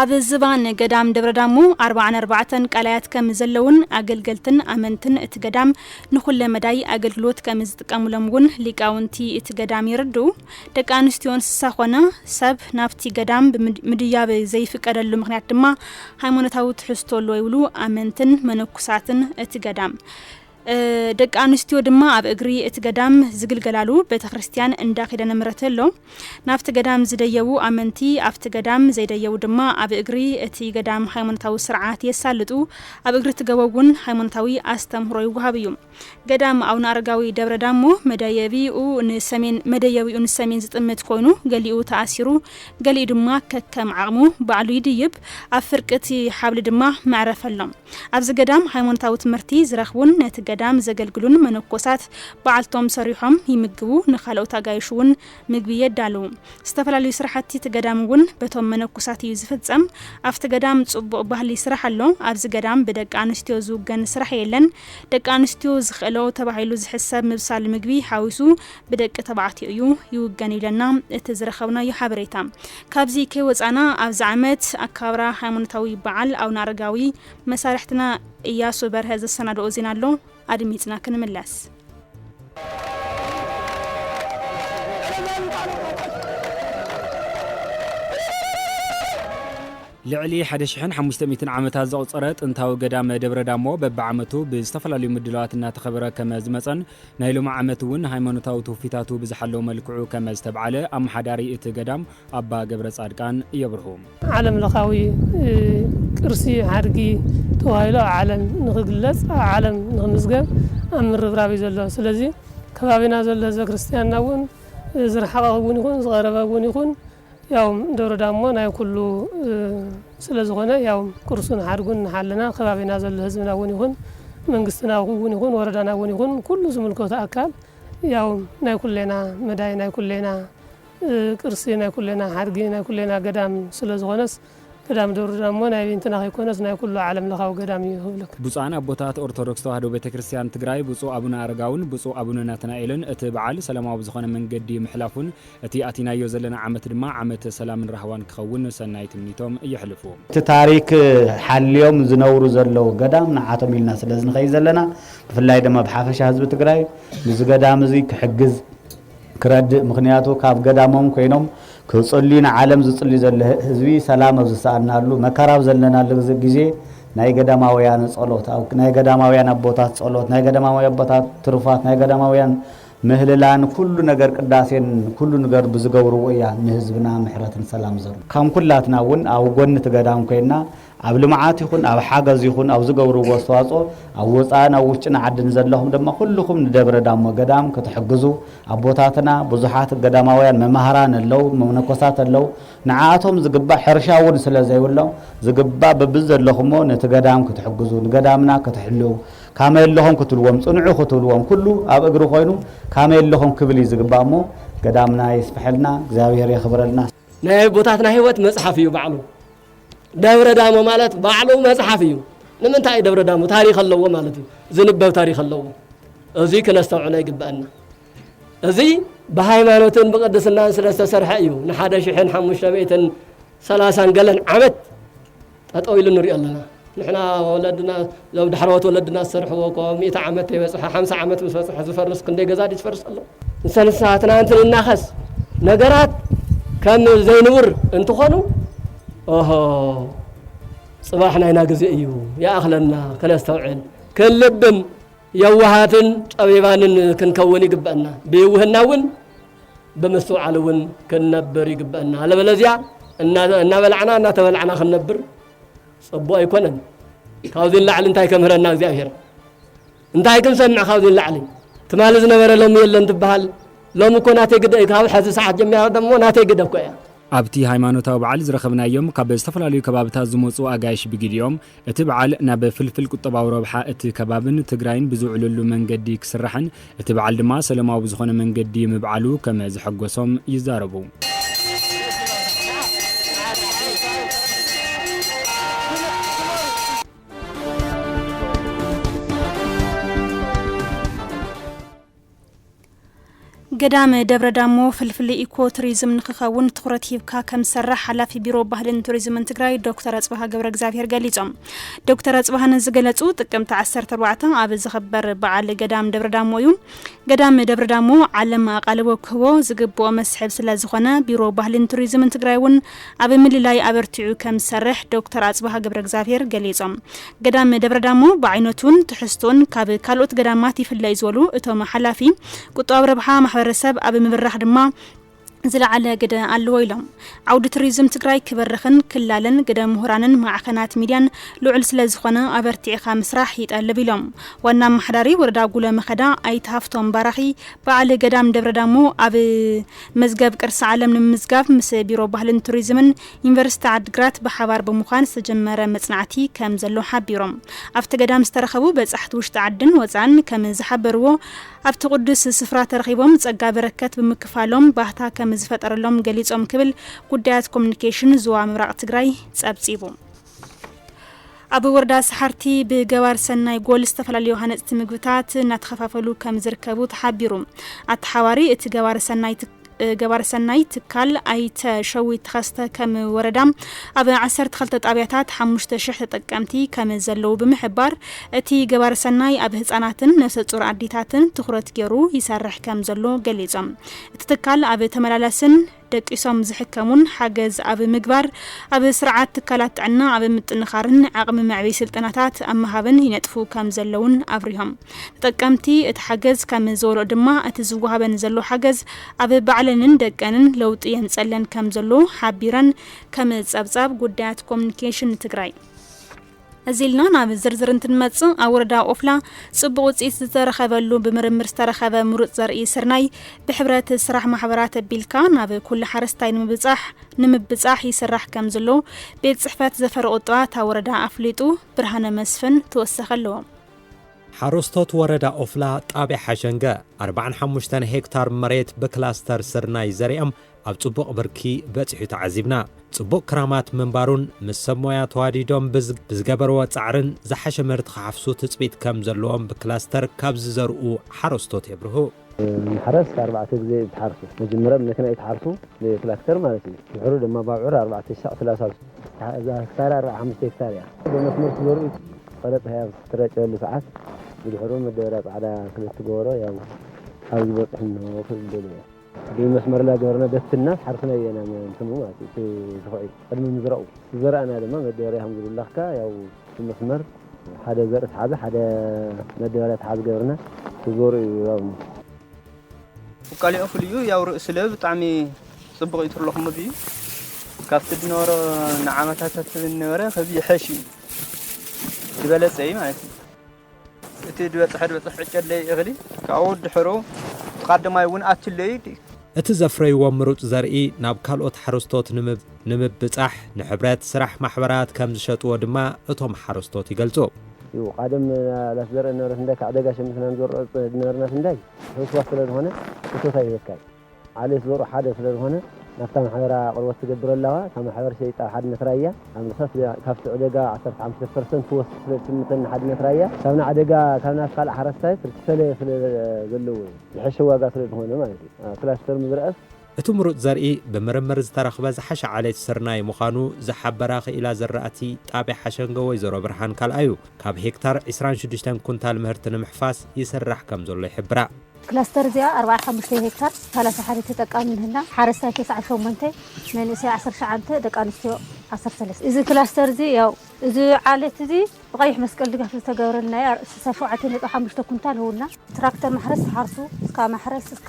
ኣብ ዝባን ገዳም ደብረ ዳሞ ኣርባዓን ኣርባዕተን ቀላያት ከም ዘለውን ኣገልገልትን ኣመንትን እቲ ገዳም ንኹለ መዳይ ኣገልግሎት ከም ዝጥቀሙሎም እውን ሊቃውንቲ እቲ ገዳም የረድኡ። ደቂ ኣንስትዮ እንስሳ ኾነ ሰብ ናብቲ ገዳም ብምድ-፣ ምድያብ ዘይፍቀደሉ ምኽንያት ድማ ሃይማኖታዊ ትሕዝቶ ኣለዎ ይብሉ ኣመንትን መነኩሳትን እቲ ገዳም። እ፣ ደቂ ኣንስትዮ ድማ ኣብ እግሪ እቲ ገዳም ዝግልገላሉ ቤተ ክርስቲያን እንዳ ኪዳነ ምሕረት ኣሎ። ናብቲ ገዳም ዝደየቡ ኣመንቲ ኣብቲ ገዳም፣ ዘይደየቡ ድማ ኣብ እግሪ እቲ ገዳም ሃይማኖታዊ ስርዓት የሳልጡ። ኣብ እግሪ እቲ ገቦ እውን ሃይማኖታዊ ኣስተምህሮ ይወሃብ እዩ። ገዳም ኣቡነ ኣረጋዊ ደብረ ዳሞ መደየቢኡ ንሰሜን፣ መደየቢኡ ንሰሜን ዝጥምት ኮይኑ፣ ገሊኡ ተኣሲሩ፣ ገሊኡ ድማ ከከም ዓቕሙ ባዕሉ ይድይብ። ኣብ ፍርቂ እቲ ሓብሊ ድማ መዕረፊ ኣሎ። ኣብዚ ገዳም ሃይማኖታዊ ትምህርቲ ዝረኽቡን ነቲ ገዳም ዘገልግሉን መነኮሳት በዓልቶም ሰሪሖም ይምግቡ፣ ንኻልኦት ኣጋይሽ እውን ምግቢ የዳልዉ። ዝተፈላለዩ ስራሕቲ እቲ ገዳም እውን በቶም መነኮሳት እዩ ዝፍጸም። ኣብቲ ገዳም ጽቡቕ ባህሊ ስራሕ ኣሎ። ኣብዚ ገዳም ብደቂ ኣንስትዮ ዝውገን ስራሕ የለን። ደቂ ኣንስትዮ ዝኽእሎ ተባሂሉ ዝሕሰብ ምብሳል ምግቢ ሓዊሱ ብደቂ ተባዕትዮ እዩ ይውገን ኢለና እቲ ዝረኸብናዮ ሓበሬታ። ካብዚ ከይወጻና ኣብዚ ዓመት ኣከባብራ ሃይማኖታዊ በዓል ኣቡነ ኣረጋዊ መሳርሕትና እያሱ በርሀ ዘሰናድኦ ዜና ኣሎ፣ ኣድሚጽና ክንምለስ። ልዕሊ ሓደ ሽሕን ሓሙሽተ ሚእትን ዓመታት ዘቑጸረ ጥንታዊ ገዳም ደብረ ዳሞ በብዓመቱ ብዝተፈላለዩ ምድላዋት እናተኸበረ ከመ ዝመጸን ናይ ሎሚ ዓመት እውን ሃይማኖታዊ ትውፊታቱ ብዝሓለወ መልክዑ ከመ ዝተብዓለ ኣመሓዳሪ እቲ ገዳም ኣባ ገብረ ጻድቃን የብርሁ። ዓለም ለኻዊ፣ እ፣ ቅርሲ ሓድጊ ተባሂሉ ኣብ ዓለም ንኽግለጽ፣ ኣብ ዓለም ንኽምዝገብ ኣብ ምርብራብ እዩ ዘሎ። ስለዚ ከባቢና ዘሎ ህዝበ ክርስቲያንና እውን፣ እ፣ ዝረሓቐ እውን ይኹን ዝቐረበ እውን ይኹን ያው ደብረ ዳሞ ናይ ኩሉ፣ እ፣ ስለ ዝኾነ ያው ቅርሱን ሓድጉን ንሓልና ከባቢና ዘሎ ህዝብና እውን ይኹን መንግስትና እውን ይኹን ወረዳና እውን ይኹን ኩሉ ዝምልከቶ ኣካል ያው ናይ ኩሌና መዳይ ናይ ኩሌና፣ እ፣ ቅርሲ ናይ ኩሌና ሓድጊ ናይ ኩሌና ገዳም ስለ ዝኾነስ ገዳም ደብረ ዳሞ ናይ ቤንትና ከይኮነስ ናይ ኩሉ ዓለም ለኻዊ ገዳም እዩ ክብለክ። ብፁዓን ኣቦታት ኦርቶዶክስ ተዋህዶ ቤተ ክርስቲያን ትግራይ ብፁዕ ኣቡነ ኣረጋውን ብፁዕ ኣቡነ ናትናኤልን እቲ በዓል ሰላማዊ ብዝኾነ መንገዲ ምሕላፉን እቲ ኣቲናዮ ዘለና ዓመት ድማ ዓመት ሰላምን ራህዋን ክኸውን ሰናይ ትምኒቶም የሕልፉ። እቲ ታሪክ ሓልዮም ዝነብሩ ዘለዉ ገዳም ንዓቶም ኢልና ስለ ዝንኸይ ዘለና ብፍላይ ድማ ብሓፈሻ ህዝቢ ትግራይ ንዚ ገዳም እዚ ክሕግዝ ክረድእ፣ ምኽንያቱ ካብ ገዳሞም ኮይኖም ክጽልዩ ንዓለም ዝጽልዩ ዘሎ ህዝቢ ሰላም ኣብ ዝሰኣናሉ መከራ ኣብ ዘለናሉ ግዜ ናይ ገዳማውያን ጸሎት፣ ኣብ ናይ ገዳማውያን ኣቦታት ጸሎት፣ ናይ ገዳማውያን ኣቦታት ትሩፋት፣ ናይ ገዳማውያን ምህልላን ኩሉ ነገር ቅዳሴን ኩሉ ነገር ብዝገብርዎ እያ ንህዝብና ምሕረትን ሰላም ዘሩ። ከም ኩላትና እውን ኣብ ጎኒ እቲ ገዳም ኮይና ኣብ ልምዓት ይኹን ኣብ ሓገዝ ይኹን ኣብ ዝገብርዎ ኣስተዋፅኦ ኣብ ወፃእን ኣብ ውሽጥን ዓድን ዘለኹም ድማ ኩልኹም ንደብረ ዳሞ ገዳም ክትሕግዙ ኣቦታትና ብዙሓት ገዳማውያን መማህራን ኣለዉ፣ መነኮሳት ኣለዉ። ንዓኣቶም ዝግባእ ሕርሻ እውን ስለ ዘይብሎም ዝግባእ በብዘለኹሞ ነቲ ገዳም ክትሕግዙ ንገዳምና ክትሕልው ካመይ ኣለኹም ክትብልዎም፣ ጽንዑ ክትብልዎም፣ ኩሉ ኣብ እግሪ ኮይኑ ካመይ ኣለኹም ክብል እዩ ዝግባእ እሞ፣ ገዳምና የስፍሐልና፣ እግዚኣብሔር የኽብረልና። ናይ ኣቦታትና ህይወት መጽሓፍ እዩ ባዕሉ። ደብረ ዳሞ ማለት ባዕሉ መጽሓፍ እዩ። ንምንታይ እዩ ደብረ ዳሞ? ታሪኽ ኣለዎ ማለት እዩ። ዝንበብ ታሪኽ ኣለዎ። እዚ ክነስተውዕሎ ይግበኣና። እዚ ብሃይማኖትን ብቅድስናን ስለ ዝተሰርሐ እዩ። ንሓደ ሽሕን ሓሙሽተ ሚእትን ሰላሳን ገለን ዓመት ጠጠው ኢሉ ንሪኦ ኣለና። ንሕና ወለድና፣ እዞም ዳሕረዎት ወለድና ዝሰርሕዎ እኮ ሚእቲ ዓመት ተይበጽሐ፣ ሓምሳ ዓመት ምስ በጽሐ ዝፈርስ ክንደይ ገዛ ድዩ ዝፈርስ ኣሎ? ንሰን ንስኻትና እንትንናኸስ ነገራት ከም ዘይንቡር እንትኾኑ፣ ኦሆ፣ ጽባሕ ናይና ግዜ እዩ፣ ይኣኽለና፣ ከነስተውዕል፣ ክንልብም፣ የዋሃትን ጠቢባንን ክንከውን ይግበአና። ብይውህና እውን ብምስትውዓል እውን ክንነብር ይግበአና። ኣለበለዚያ እና-፣ እናበላዕና እናተበላዕና ክንነብር ጽቡቕ ኣይኮነን። ካብዚ ንላዕሊ እንታይ ከምህረና እግዚኣብሔር? እንታይ ክንሰምዕ ካብዚ ንላዕሊ? ትማሊ ዝነበረ ሎሚ የለን ትበሃል። ሎሚ እኮ ናተይ ግደ እዩ። ካብ ሕዚ ሰዓት ጀሚራ ደሞ ናተይ ግደ እኮ እያ። ኣብቲ ሃይማኖታዊ በዓል ዝረኸብናዮም ካብ ዝተፈላለዩ ከባብታት ዝመጹ ኣጋይሽ ብግዲኦም፣ እቲ በዓል ናብ ፍልፍል ቁጠባዊ ረብሓ እቲ ከባብን ትግራይን ብዝውዕለሉ መንገዲ ክስራሕን፣ እቲ በዓል ድማ ሰላማዊ ብዝኾነ መንገዲ ምብዓሉ ከም ዘሐጎሶም ይዛረቡ። ገዳም ደብረ ዳሞ ፍልፍል ኢኮ ቱሪዝም ንክኸውን ትኹረት ሂብካ ከም ዝሰርሕ ሓላፊ ቢሮ ባህልን ቱሪዝምን ትግራይ ዶክተር ኣፅበሃ ገብረ እግዚኣብሔር ገሊፆም። ዶክተር ኣፅበሃ ነዚ ዝገለፁ ጥቅምቲ ዓሰርተ ኣርባዕተ ኣብ ዝኽበር በዓል ገዳም ደብረ ዳሞ እዩ። ገዳም ደብረ ዳሞ ዓለም ኣቓልቦ ክህቦ ዝግብኦ መስሕብ ስለ ዝኾነ ቢሮ ባህልን ቱሪዝምን ትግራይ እውን ኣብ ምልላይ ኣበርቲዑ ከም ዝሰርሕ ዶክተር ኣፅበሃ ገብረ እግዚኣብሔር ገሊፆም። ገዳም ደብረ ዳሞ ብዓይነቱን ትሕዝቶን ካብ ካልኦት ገዳማት ይፍለይ ዝበሉ እቶም ሓላፊ፣ ቁጠባዊ ረብሓ ማሕበረሰብ ኣብ ምብራኽ ድማ ዝለዓለ ግደ ኣለዎ ኢሎም። ዓውዲ ቱሪዝም ትግራይ ክበርኽን ክላለን ግደ ምሁራንን ማዕኸናት ሚድያን ልዑል ስለ ዝኾነ ኣበርቲዕኻ ምስራሕ ይጠልብ ኢሎም። ዋና ኣመሓዳሪ ወረዳ ጉለ መኸዳ ኣይተ ሃፍቶም ባራኺ በዓል ገዳም ደብረ ዳሞ ኣብ መዝገብ ቅርሲ ዓለም ንምምዝጋብ ምስ ቢሮ ባህልን ቱሪዝምን ዩኒቨርሲቲ ዓድግራት ብሓባር ብምዃን ዝተጀመረ መጽናዕቲ ከም ዘሎ ሓቢሮም። ኣብቲ ገዳም ዝተረኸቡ በጻሕቲ ውሽጢ ዓድን ወጻእን ከም ዝሓበርዎ፣ ኣብቲ ቅዱስ ስፍራ ተረኺቦም ጸጋ በረከት ብምክፋሎም ባህታ ከም ዝፈጠረሎም ገሊጾም ክብል ጉዳያት ኮሚኒኬሽን ዞባ ምብራቕ ትግራይ ጸብጺቡ። ኣብ ወረዳ ሰሓርቲ ብገባር ሰናይ ጎል ዝተፈላለዩ ሃነፅቲ ምግብታት እናተኸፋፈሉ ከም ዝርከቡ ተሓቢሩ። ኣተሓባሪ እቲ ገባር ሰናይ ትክ-፣ ገባር ሰናይ ትካል ኣይተ ሸዊት ተኸስተ ከም ወረዳ ኣብ ዓሰርተ ክልተ ጣብያታት ሓሙሽተ ሽሕ ተጠቀምቲ ከም ዘለዉ ብምሕባር፣ እቲ ገባር ሰናይ ኣብ ህፃናትን ነፍሰ ፁር ኣዴታትን ትኹረት ገይሩ ይሰርሕ ከም ዘሎ ገሊፆም። እቲ ትካል ኣብ ተመላላስን ደቂሶም ዝሕከሙን ሓገዝ ኣብ ምግባር፣ ኣብ ስርዓት ትካላት ጥዕና ኣብ ምጥንኻርን ዓቕሚ መዕበይ ስልጠናታት ኣብ ምሃብን ይነጥፉ ከም ዘለውን ኣብሪሆም። ተጠቀምቲ እቲ ሓገዝ ከም ዝወልኦ ድማ እቲ ዝወሃበን ዘሎ ሓገዝ ኣብ ባዕለንን ደቀንን ለውጢ የምፀለን ከም ዘሎ ሓቢረን ከም ፀብፃብ ጉዳያት ኮሚኒኬሽን ትግራይ። እዚ ኢልና ናብ ዝርዝር እንትንመጽእ፣ ኣብ ወረዳ ኦፍላ ጽቡቕ ውጽኢት ዝተረኸበሉ ብምርምር ዝተረኸበ ምሩጽ ዘርኢ ስርናይ ብሕብረት ስራሕ ማሕበራት ኣቢልካ ናብ ኩሉ ሓረስታይ ንምብጻሕ፣ ንምብጻሕ ይስራሕ ከም ዘሎ ቤት ጽሕፈት ዘፈር ቁጠባ እታ ወረዳ ኣፍሊጡ። ብርሃነ መስፍን ተወሰኸ ኣለዎ። ሓረስቶት ወረዳ ኦፍላ ጣብያ ሓሸንገ ኣርባዓን ሓሙሽተን ሄክታር መሬት ብክላስተር ስርናይ ዘሪኦም ኣብ ጽቡቕ ብርኪ በጺሑ ተዓዚብና። ጽቡቕ ክራማት ምንባሩን ምስ ሰብ ሞያ ተዋዲዶም ብዝ-፣ ብዝገበርዎ ጻዕርን ዝሓሸ ምህርቲ ክሓፍሱ ትጽቢት ከም ዘለዎም ብክላስተር ካብ ዝዘርኡ ሓረስቶት የብርሁ። ማሕረስ ኣርባዕተ ግዜ እዩ ዝሓርሱ። መጀመርያ ብመኪና እዩ ትሓርሱ፣ ብክላስተር ማለት እዩ። ድሕሩ ድማ ብኣብዑር ኣርባዕተ ሽሕ ሰላሳ፣ እዛ ሄክታር ኣርባዓ ሓሙሽተ ሄክታር እያ። ብመስመር ክዘርኡ ቀለጥ ህያ ትረጨሉ ሰዓት፣ ብድሕሩ መደበርያ ጻዕዳ ክልተ ገበሮ፣ ያው ኣብዚ በጽሑ እንሆ ክብል ደልየ። ብመስመር ላገበርና በትና ሓርስና የና እንትኑ ማለት እዩ። እቲ ዝኹዒ ቅድሚ ምዝራኡ ዝዘራእና ድማ መደበርያ ከም ዝብላኽካ ያው እቲ መስመር ሓደ ዘርኢ ተሓዘ፣ ሓደ መደበርያ ተሓዘ ገበርና ክዘሩ እዩ ያው። ብቃሊኦም ፍልዩ ያው ርእስለ ብጣዕሚ ጽቡቕ እዩ ትርለኹም እዩ ካብቲ ድነበሮ ንዓመታታት ዝነበረ ከዚ ይሐሽ እዩ ዝበለጸ እዩ ማለት እዩ። እቲ ዝበጽሐ ዝበጽሕ ዕጨለይ እኽሊ ካብኡ ድሕሩ እቲ ቀዳማይ እውን ኣትለዩ ድዩ? እቲ ዘፍረይዎ ምሩጽ ዘርኢ ናብ ካልኦት ሓረስቶት ንምብ- ንምብጻሕ ንሕብረት ስራሕ ማሕበራት ከም ዝሸጥዎ ድማ እቶም ሓረስቶት ይገልጹ። እዩ ቀደም ላስዘርእ ነበረት እንዳይ ካብ ዕደጋ ሸምስና ንዘርኦ ዝነበርና ስንዳይ ህውስዋስ ስለ ዝኾነ እቶት ኣይህበካይ። ዓሌት ዘርኡ ሓደ ስለ ዝኾነ ናብታ ማሕበራ ኣቕርቦት ትገብር ኣለዋ። እታ ማሕበር ሸይጣ ሓድነት ራያ ኣብ ንኸፍል ካብቲ ዕደጋ ዓሰርተ ሓሙሽተ ፐርሰንት ትወስድ ስለ ትምተን ሓድነት ራያ ካብ ንዕደጋ ካብ ናብ ካልእ ሓረስታይ ትፈለየ ስለ ዘለዎ እዩ። ዝሐሸ ዋጋ ስለ ዝኾነ ማለት እዩ። ክላስተር ምዝረአስ እቲ ምሩጽ ዘርኢ ብምርምር ዝተረኽበ ዝሓሸ ዓሌት ስርናይ ምዃኑ ዝሓበራ ክኢላ ዝራእቲ ጣብያ ሓሸንገ ወይዘሮ ብርሃን ካልኣዩ ካብ ሄክታር ዕስራን ሽዱሽተን ኩንታል ምህርቲ ንምሕፋስ ይስራሕ ከም ዘሎ ይሕብራ። ክላስተር እዚኣ ኣርባዓ ሓሙሽተ ሄክታር ሰላሳ ሓደ ተጠቃሚ ምህና ሓረስታይ ተስዓ ሸሞንተ መንእሰይ ዓሰርተ ሸዓተ ደቂ ኣንስትዮ ዓሰርተ ሰለስተ እዚ ክላስተር እዚ ያው እዚ ዓሌት እዚ ብቐይሕ መስቀል ድጋፍ ዝተገብረልና እዩ። ስሳ ሸውዓተ ነጥቢ ሓሙሽተ ኩንታል ህውና ትራክተር ማሕረስ ሓርሱ እስካ ማሕረስ እስካ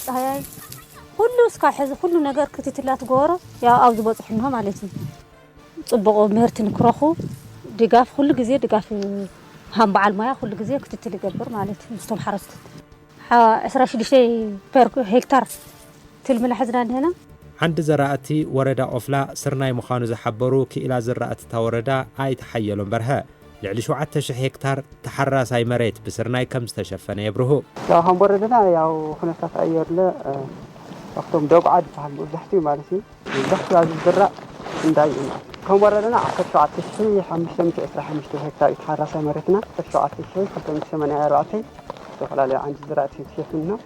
ፃህያይ ኩሉ እስካ ሕዚ ኩሉ ነገር ክትትላት ገበሮ ያው ኣብዚ በፅሑ እንሆ ማለት እዩ። ፅቡቕ ምህርቲ ንክረኹ ድጋፍ ኩሉ ግዜ ድጋፍ ሃም በዓል ሞያ ኩሉ ግዜ ክትትል ይገብር ማለት እዩ ምስቶም ሓረስቶት። ሓ- ዕስራ ሽዱሽተ ፐር ሄክታር ትልሚ ላሕዝና እንሄና። ዓንዲ ዘራእቲ ወረዳ ኦፍላ ስርናይ ምዃኑ ዝሓበሩ ክኢላ ዝራእቲ እታ ወረዳ ኣይተሓየሎም በርሀ ልዕሊ ሸውዓተ ሽሕ ሄክታር ተሓራሳይ መሬት ብስርናይ ከም ዝተሸፈነ የብርሁ። ያው ከም ወረደና ያው ኩነታት ኣየርለ ካብቶም ደጉዓ ዝበሃል መብዛሕትኡ ማለት እዩ። መብዛሕትኡ ኣብዚ ዝዝራእ እንዳይ እዩ ማለት እዩ። ከም ወረደና ዓሰርተ ሸውዓተ ሽሕ ሓሙሽተ ሚእቲ ዕስራ ሓሙሽተ ሄክታር እዩ ተሓራሳይ መሬትና። ዓሰርተ ሸውዓተ ሽሕ ክልተ ሚእቲ ሰማንያ ኣርባዕተ ዝተፈላለዩ ዓይነት ዝራእቲ ተሸፊኑ ነው።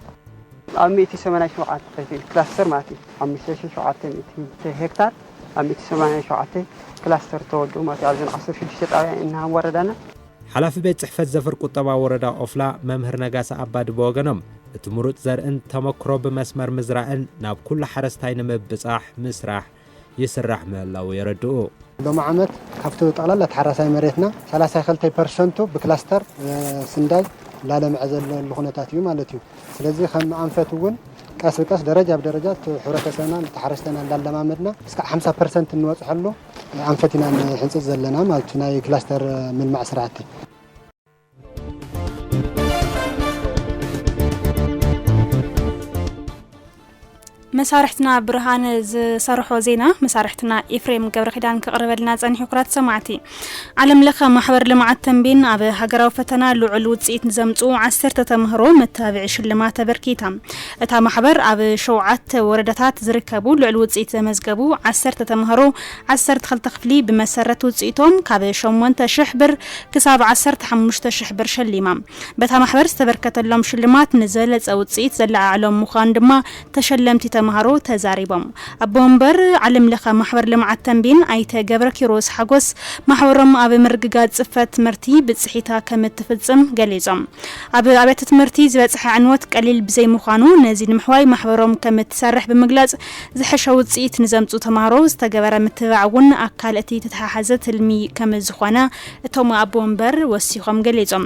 ኣብ ሚእቲ ሰማንያ ሸውዓተ ክላስተር ማለት እዩ። ሓሙሽተ ሽሕ ሸውዓተ ሚእቲ ሄክታር ኣብ ሚእቲ ሰማንያ ሸውዓተ ክላስተር ተወዲኡ ማለት እዩ። ኣብዘን ዓሰርተ ሽዱሽተ ጣብያ እንሃም ወረዳና ሓላፊ ቤት ጽሕፈት ዘፈር ቁጠባ ወረዳ ኦፍላ መምህር ነጋሳ ኣባዲ ብወገኖም እቲ ምሩጽ ዘርእን ተመክሮ ብመስመር ምዝራእን ናብ ኩሉ ሓረስታይ ንምብጻሕ ምስራሕ ይስራሕ ምህላዉ የረድኡ። ሎሚ ዓመት ካብቲ ጠቕላላ ተሓራሳይ መሬትና ሰላሳ ክልተ ፐርሰንቱ ብክላስተር ስንዳይ ላለምዐ ዘለሉ ኩነታት እዩ ማለት እዩ። ስለዚ ከም ኣንፈት እውን ቀስ ብቀስ ደረጃ ብደረጃ እቲ ሕብረተሰብና ተሓረስተና እንዳለማመድና እስካብ ሓምሳ ፐርሰንት እንወፅሐሉ ኣንፈት ኢና ንሕንፅፅ ዘለና ማለት እዩ። ናይ ክላስተር ምልማዕ ስራሕቲ መሳርሕትና ብርሃን ዝሰርሖ ዜና መሳርሕትና ኤፍሬም ገብረኪዳን ክቕርበልና ጸኒሑ። ክቡራት ሰማዕቲ፣ ዓለም ለኸ ማሕበር ልምዓት ተንቤን ኣብ ሃገራዊ ፈተና ልዑል ውጽኢት ንዘምጽኡ ዓሰርተ ተምሃሮ መተባብዒ ሽልማት ኣበርኪታ። እታ ማሕበር ኣብ ሸውዓተ ወረዳታት ዝርከቡ ልዑል ውጽኢት ዘመዝገቡ ዓሰርተ ተምሃሮ ዓሰርተ ክልተ ክፍሊ ብመሰረት ውጽኢቶም ካብ ሸሞንተ ሽሕ ብር ክሳብ ዓሰርተ ሓሙሽተ ሽሕ ብር ሸሊማ። በታ ማሕበር ዝተበርከተሎም ሽልማት ንዝበለጸ ውጽኢት ዘለዓዕሎም ምዃኑ ድማ ተሸለምቲ ተምሃሮ ተዛሪቦም። ኣቦ ወንበር ዓለም ለኸ ማሕበር ልምዓት ተንቤን ኣይተ ገብረ ኪሮስ ሓጎስ ማሕበሮም ኣብ ምርግጋጽ ጽፈት ትምህርቲ ብጽሒታ ከም እትፍጽም ገሊጾም። ኣብ ኣብያተ ትምህርቲ ዝበጽሐ ዕንወት ቀሊል ብዘይምዃኑ ነዚ ንምሕዋይ ማሕበሮም ከም እትሰርሕ ብምግላጽ ዝሐሸ ውጽኢት ንዘምጹ ተምሃሮ ዝተገበረ ምትብባዕ እውን ኣካል እቲ ተተሓሓዘ ትልሚ ከም ዝኾነ እቶም ኣቦ ወንበር ወሲኾም ገሊጾም።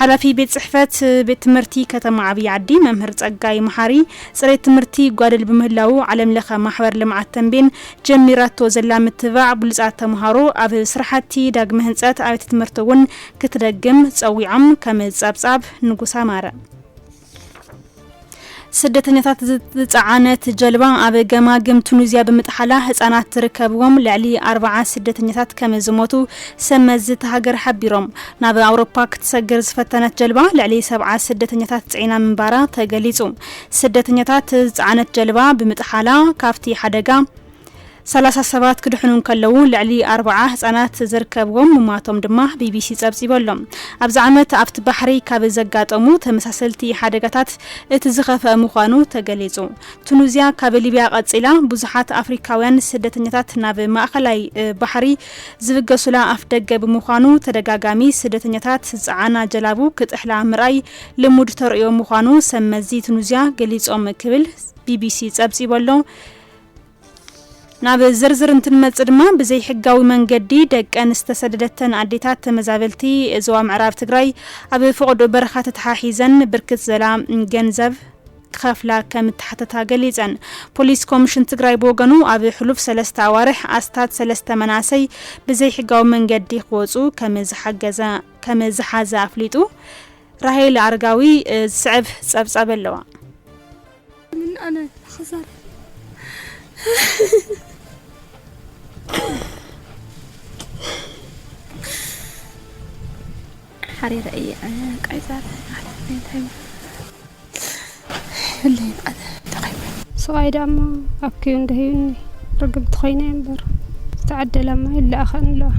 ሓላፊ ቤት ጽሕፈት ቤት ትምህርቲ ከተማ ዓብዪ ዓዲ መምህር ጸጋይ መሓሪ፣ ጽሬት ትምህርቲ ይጓደል ብምህላዉ ዓለም ለኸ ማሕበር ልምዓት ተንቤን ጀሚራቶ ዘላ ምትብባዕ ብሉጻት ተምሃሮ ኣብ ስራሕቲ ዳግመ ህንጸት ኣብያተ ትምህርቲ እውን ክትደግም ጸዊዖም። ከም ጸብጻብ ንጉስ ኣማረ። ስደተኛታት ዝጸዓነት ጀልባ ኣብ ገማግም ቱኒዝያ ብምጥሓላ ህጻናት ዝርከብዎም ልዕሊ ኣርብዓ ስደተኛታት ከም ዝሞቱ ሰብ መዚ እታ ሃገር ሓቢሮም። ናብ ኣውሮፓ ክትሰግር ዝፈተነት ጀልባ ልዕሊ ሰብዓ ስደተኛታት ጽዒና ምንባራ ተገሊጹ። ስደተኛታት ዝጸዓነት ጀልባ ብምጥሓላ ካብቲ ሓደጋ ሰላሳ ሰባት ክድሕኑ እንከለዉ ልዕሊ ኣርብዓ ህጻናት ዝርከብዎም ምማቶም ድማ ቢቢሲ ጸብጺቡ ኣሎ። ኣብዚ ዓመት ኣብቲ ባሕሪ ካብ ዘጋጠሙ ተመሳሰልቲ ሓደጋታት እቲ ዝኸፍአ ምዃኑ ተገሊጹ። ቱኒዝያ ካብ ሊብያ ቀጺላ ብዙሓት ኣፍሪካውያን ስደተኛታት ናብ ማእኸላይ ባሕሪ ዝብገሱላ ኣፍደገ ብምዃኑ ተደጋጋሚ ስደተኛታት ዝጸዓና ጀላቡ ክጥሕላ ምርኣይ ልሙድ ተርእዮ ምዃኑ ሰብ መዚ ቱኒዝያ ገሊጾም ክብል ቢቢሲ ጸብጺቡ ኣሎ። ናብ ዝርዝር እንትንመጽእ ድማ ብዘይሕጋዊ መንገዲ ደቀን ዝተሰደደተን ኣዴታት ተመዛበልቲ ዞባ ምዕራብ ትግራይ ኣብ ፈቐዶ በረኻ ተተሓሒዘን ብርክት ዝበላ ገንዘብ ክኸፍላ ከም እተሓተታ ገሊጸን። ፖሊስ ኮሚሽን ትግራይ ብወገኑ ኣብ ሕሉፍ ሰለስተ ኣዋርሕ ኣስታት ሰለስተ መናእሰይ ብዘይሕጋዊ መንገዲ ክወጹ ከም ዝሓገዘ ከም ዝሓዘ ኣፍሊጡ። ራሄል ኣረጋዊ ዝስዕብ ጸብጻብ ኣለዋ። ምን ኣነ ክዛረብ ሓሪረ እየ ቃይዛር እንታይ ህለይ ኣነ ተኸይመ ስቓይ ዳሞ ኣብኪዩ እንደህዩኒ ርግምቲ ኮይነ እምበር ዝተዓደላማ ይለኣኸን ኣለዋ።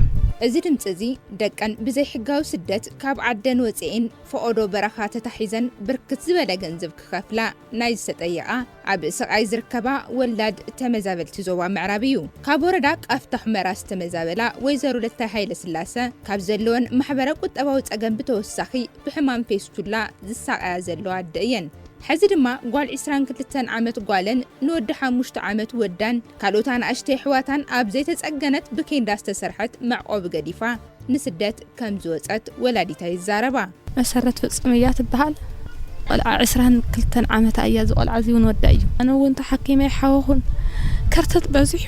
እዚ ድምፂ እዚ ደቀን ብዘይሕጋዊ ስደት ካብ ዓደን ወፂኤን ፈቐዶ በረኻ ተታሒዘን ብርክት ዝበለ ገንዘብ ክኸፍላ ናይ ዝተጠየቓ ኣብ ስቓይ ዝርከባ ወላድ ተመዛበልቲ ዞባ ምዕራብ እዩ። ካብ ወረዳ ቃፍታ ሑመራ ዝተመዛበላ ወይዘሮ ለታይ ሃይለስላሰ ካብ ዘለወን ማሕበረ ቁጠባዊ ፀገም ብተወሳኺ ብሕማም ፌስቱላ ዝሳቐያ ዘለዋ ኣደ እየን። ሕዚ ድማ ጓል ዒስራን ክልተን ዓመት ጓለን ንወዲ ሓሙሽተ ዓመት ወዳን ካልኦት ኣናእሽተይ ኣሕዋታን ኣብ ዘይተጸገነት ብኬንዳ ዝተሰርሐት መዕቆቢ ገዲፋ ንስደት ከም ዝወጸት ወላዲታ ይዛረባ። መሰረት ፍጹም እያ ትበሃል። ቆልዓ ዕስራን ክልተን ዓመታ እያ። እዚ ቆልዓ እዚ እውን ወዳ እዩ። ኣነ እውን ተሓኪመ ይሓወኹን ከርተት በዚሑ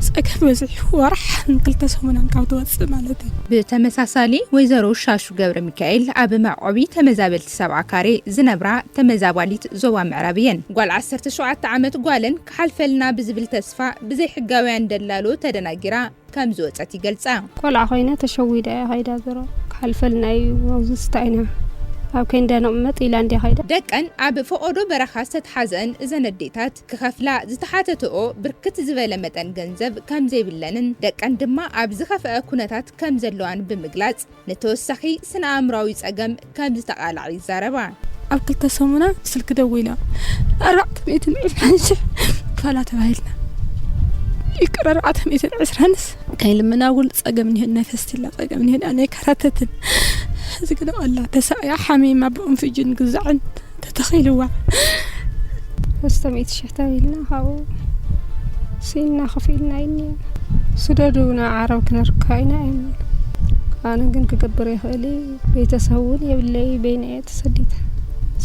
ጸገም በዚሑ ወራሕ ንክልተ ሰሙናን ካብ ትወፅእ ማለት እዩ። ብተመሳሳሊ ወይዘሮ ሻሹ ገብረ ሚካኤል ኣብ መዕቆቢ ተመዛበልቲ ሰብዓ ካሬ ዝነብራ ተመዛባሊት ዞባ ምዕራብ እየን። ጓል ዓሰርተ ሸውዓተ ዓመት ጓለን ክሓልፈልና ብዝብል ተስፋ ብዘይሕጋውያን ደላሎ ተደናጊራ ከም ዝወፀት ይገልፃ። ቆልዓ ኮይነ ተሸዊዳ እየ ኸይዳ። ዘሮ ክሓልፈልና እዩ ኣብዚ ስታ ኢና ኣብ ከይንዳ ነቕመጥ ኢላ እንድያ ኸይዳ። ደቀን ኣብ ፈቖዶ በረኻ ዝተትሓዘአን እዘን ኣዴታት ክኸፍላ ዝተሓተትኦ ብርክት ዝበለ መጠን ገንዘብ ከም ዘይብለንን ደቀን ድማ ኣብ ዝኸፍአ ኩነታት ከም ዘለዋን ብምግላጽ ንተወሳኺ ስነ ኣእምራዊ ጸገም ከም ዝተቓልዓ ይዛረባ። ኣብ ክልተ ሰሙና ስልኪ ደዊላ ኣርባዕተ ሚእትን ዕስራን ሽሕ ክፈላ ተባሂልና ይቅር ኣርባዕተ ሚእትን ዕስራንስ ከይልምና ውል ጸገም እኒሀና ፈስቲላ ጸገም እኒሀና ናይ ከራተትን እዚ ግን ኣላ ተሳእያ ሓሚማ ብኦምስጅን ግዛዕን ተተኺልዋ። ሰለስተ ሚእቲ ሽሕ ተባሂልና ካብኡ ስኢንና ከፊልና እዩ እኒኦ። ስደዱ ናብ ዓረብ ክነርካ ኢና እዮም። ኣነ ግን ክገብር ይኽእል እዩ። ቤተሰብ እውን የብለይ፣ በይነ እየ ተሰዲደ።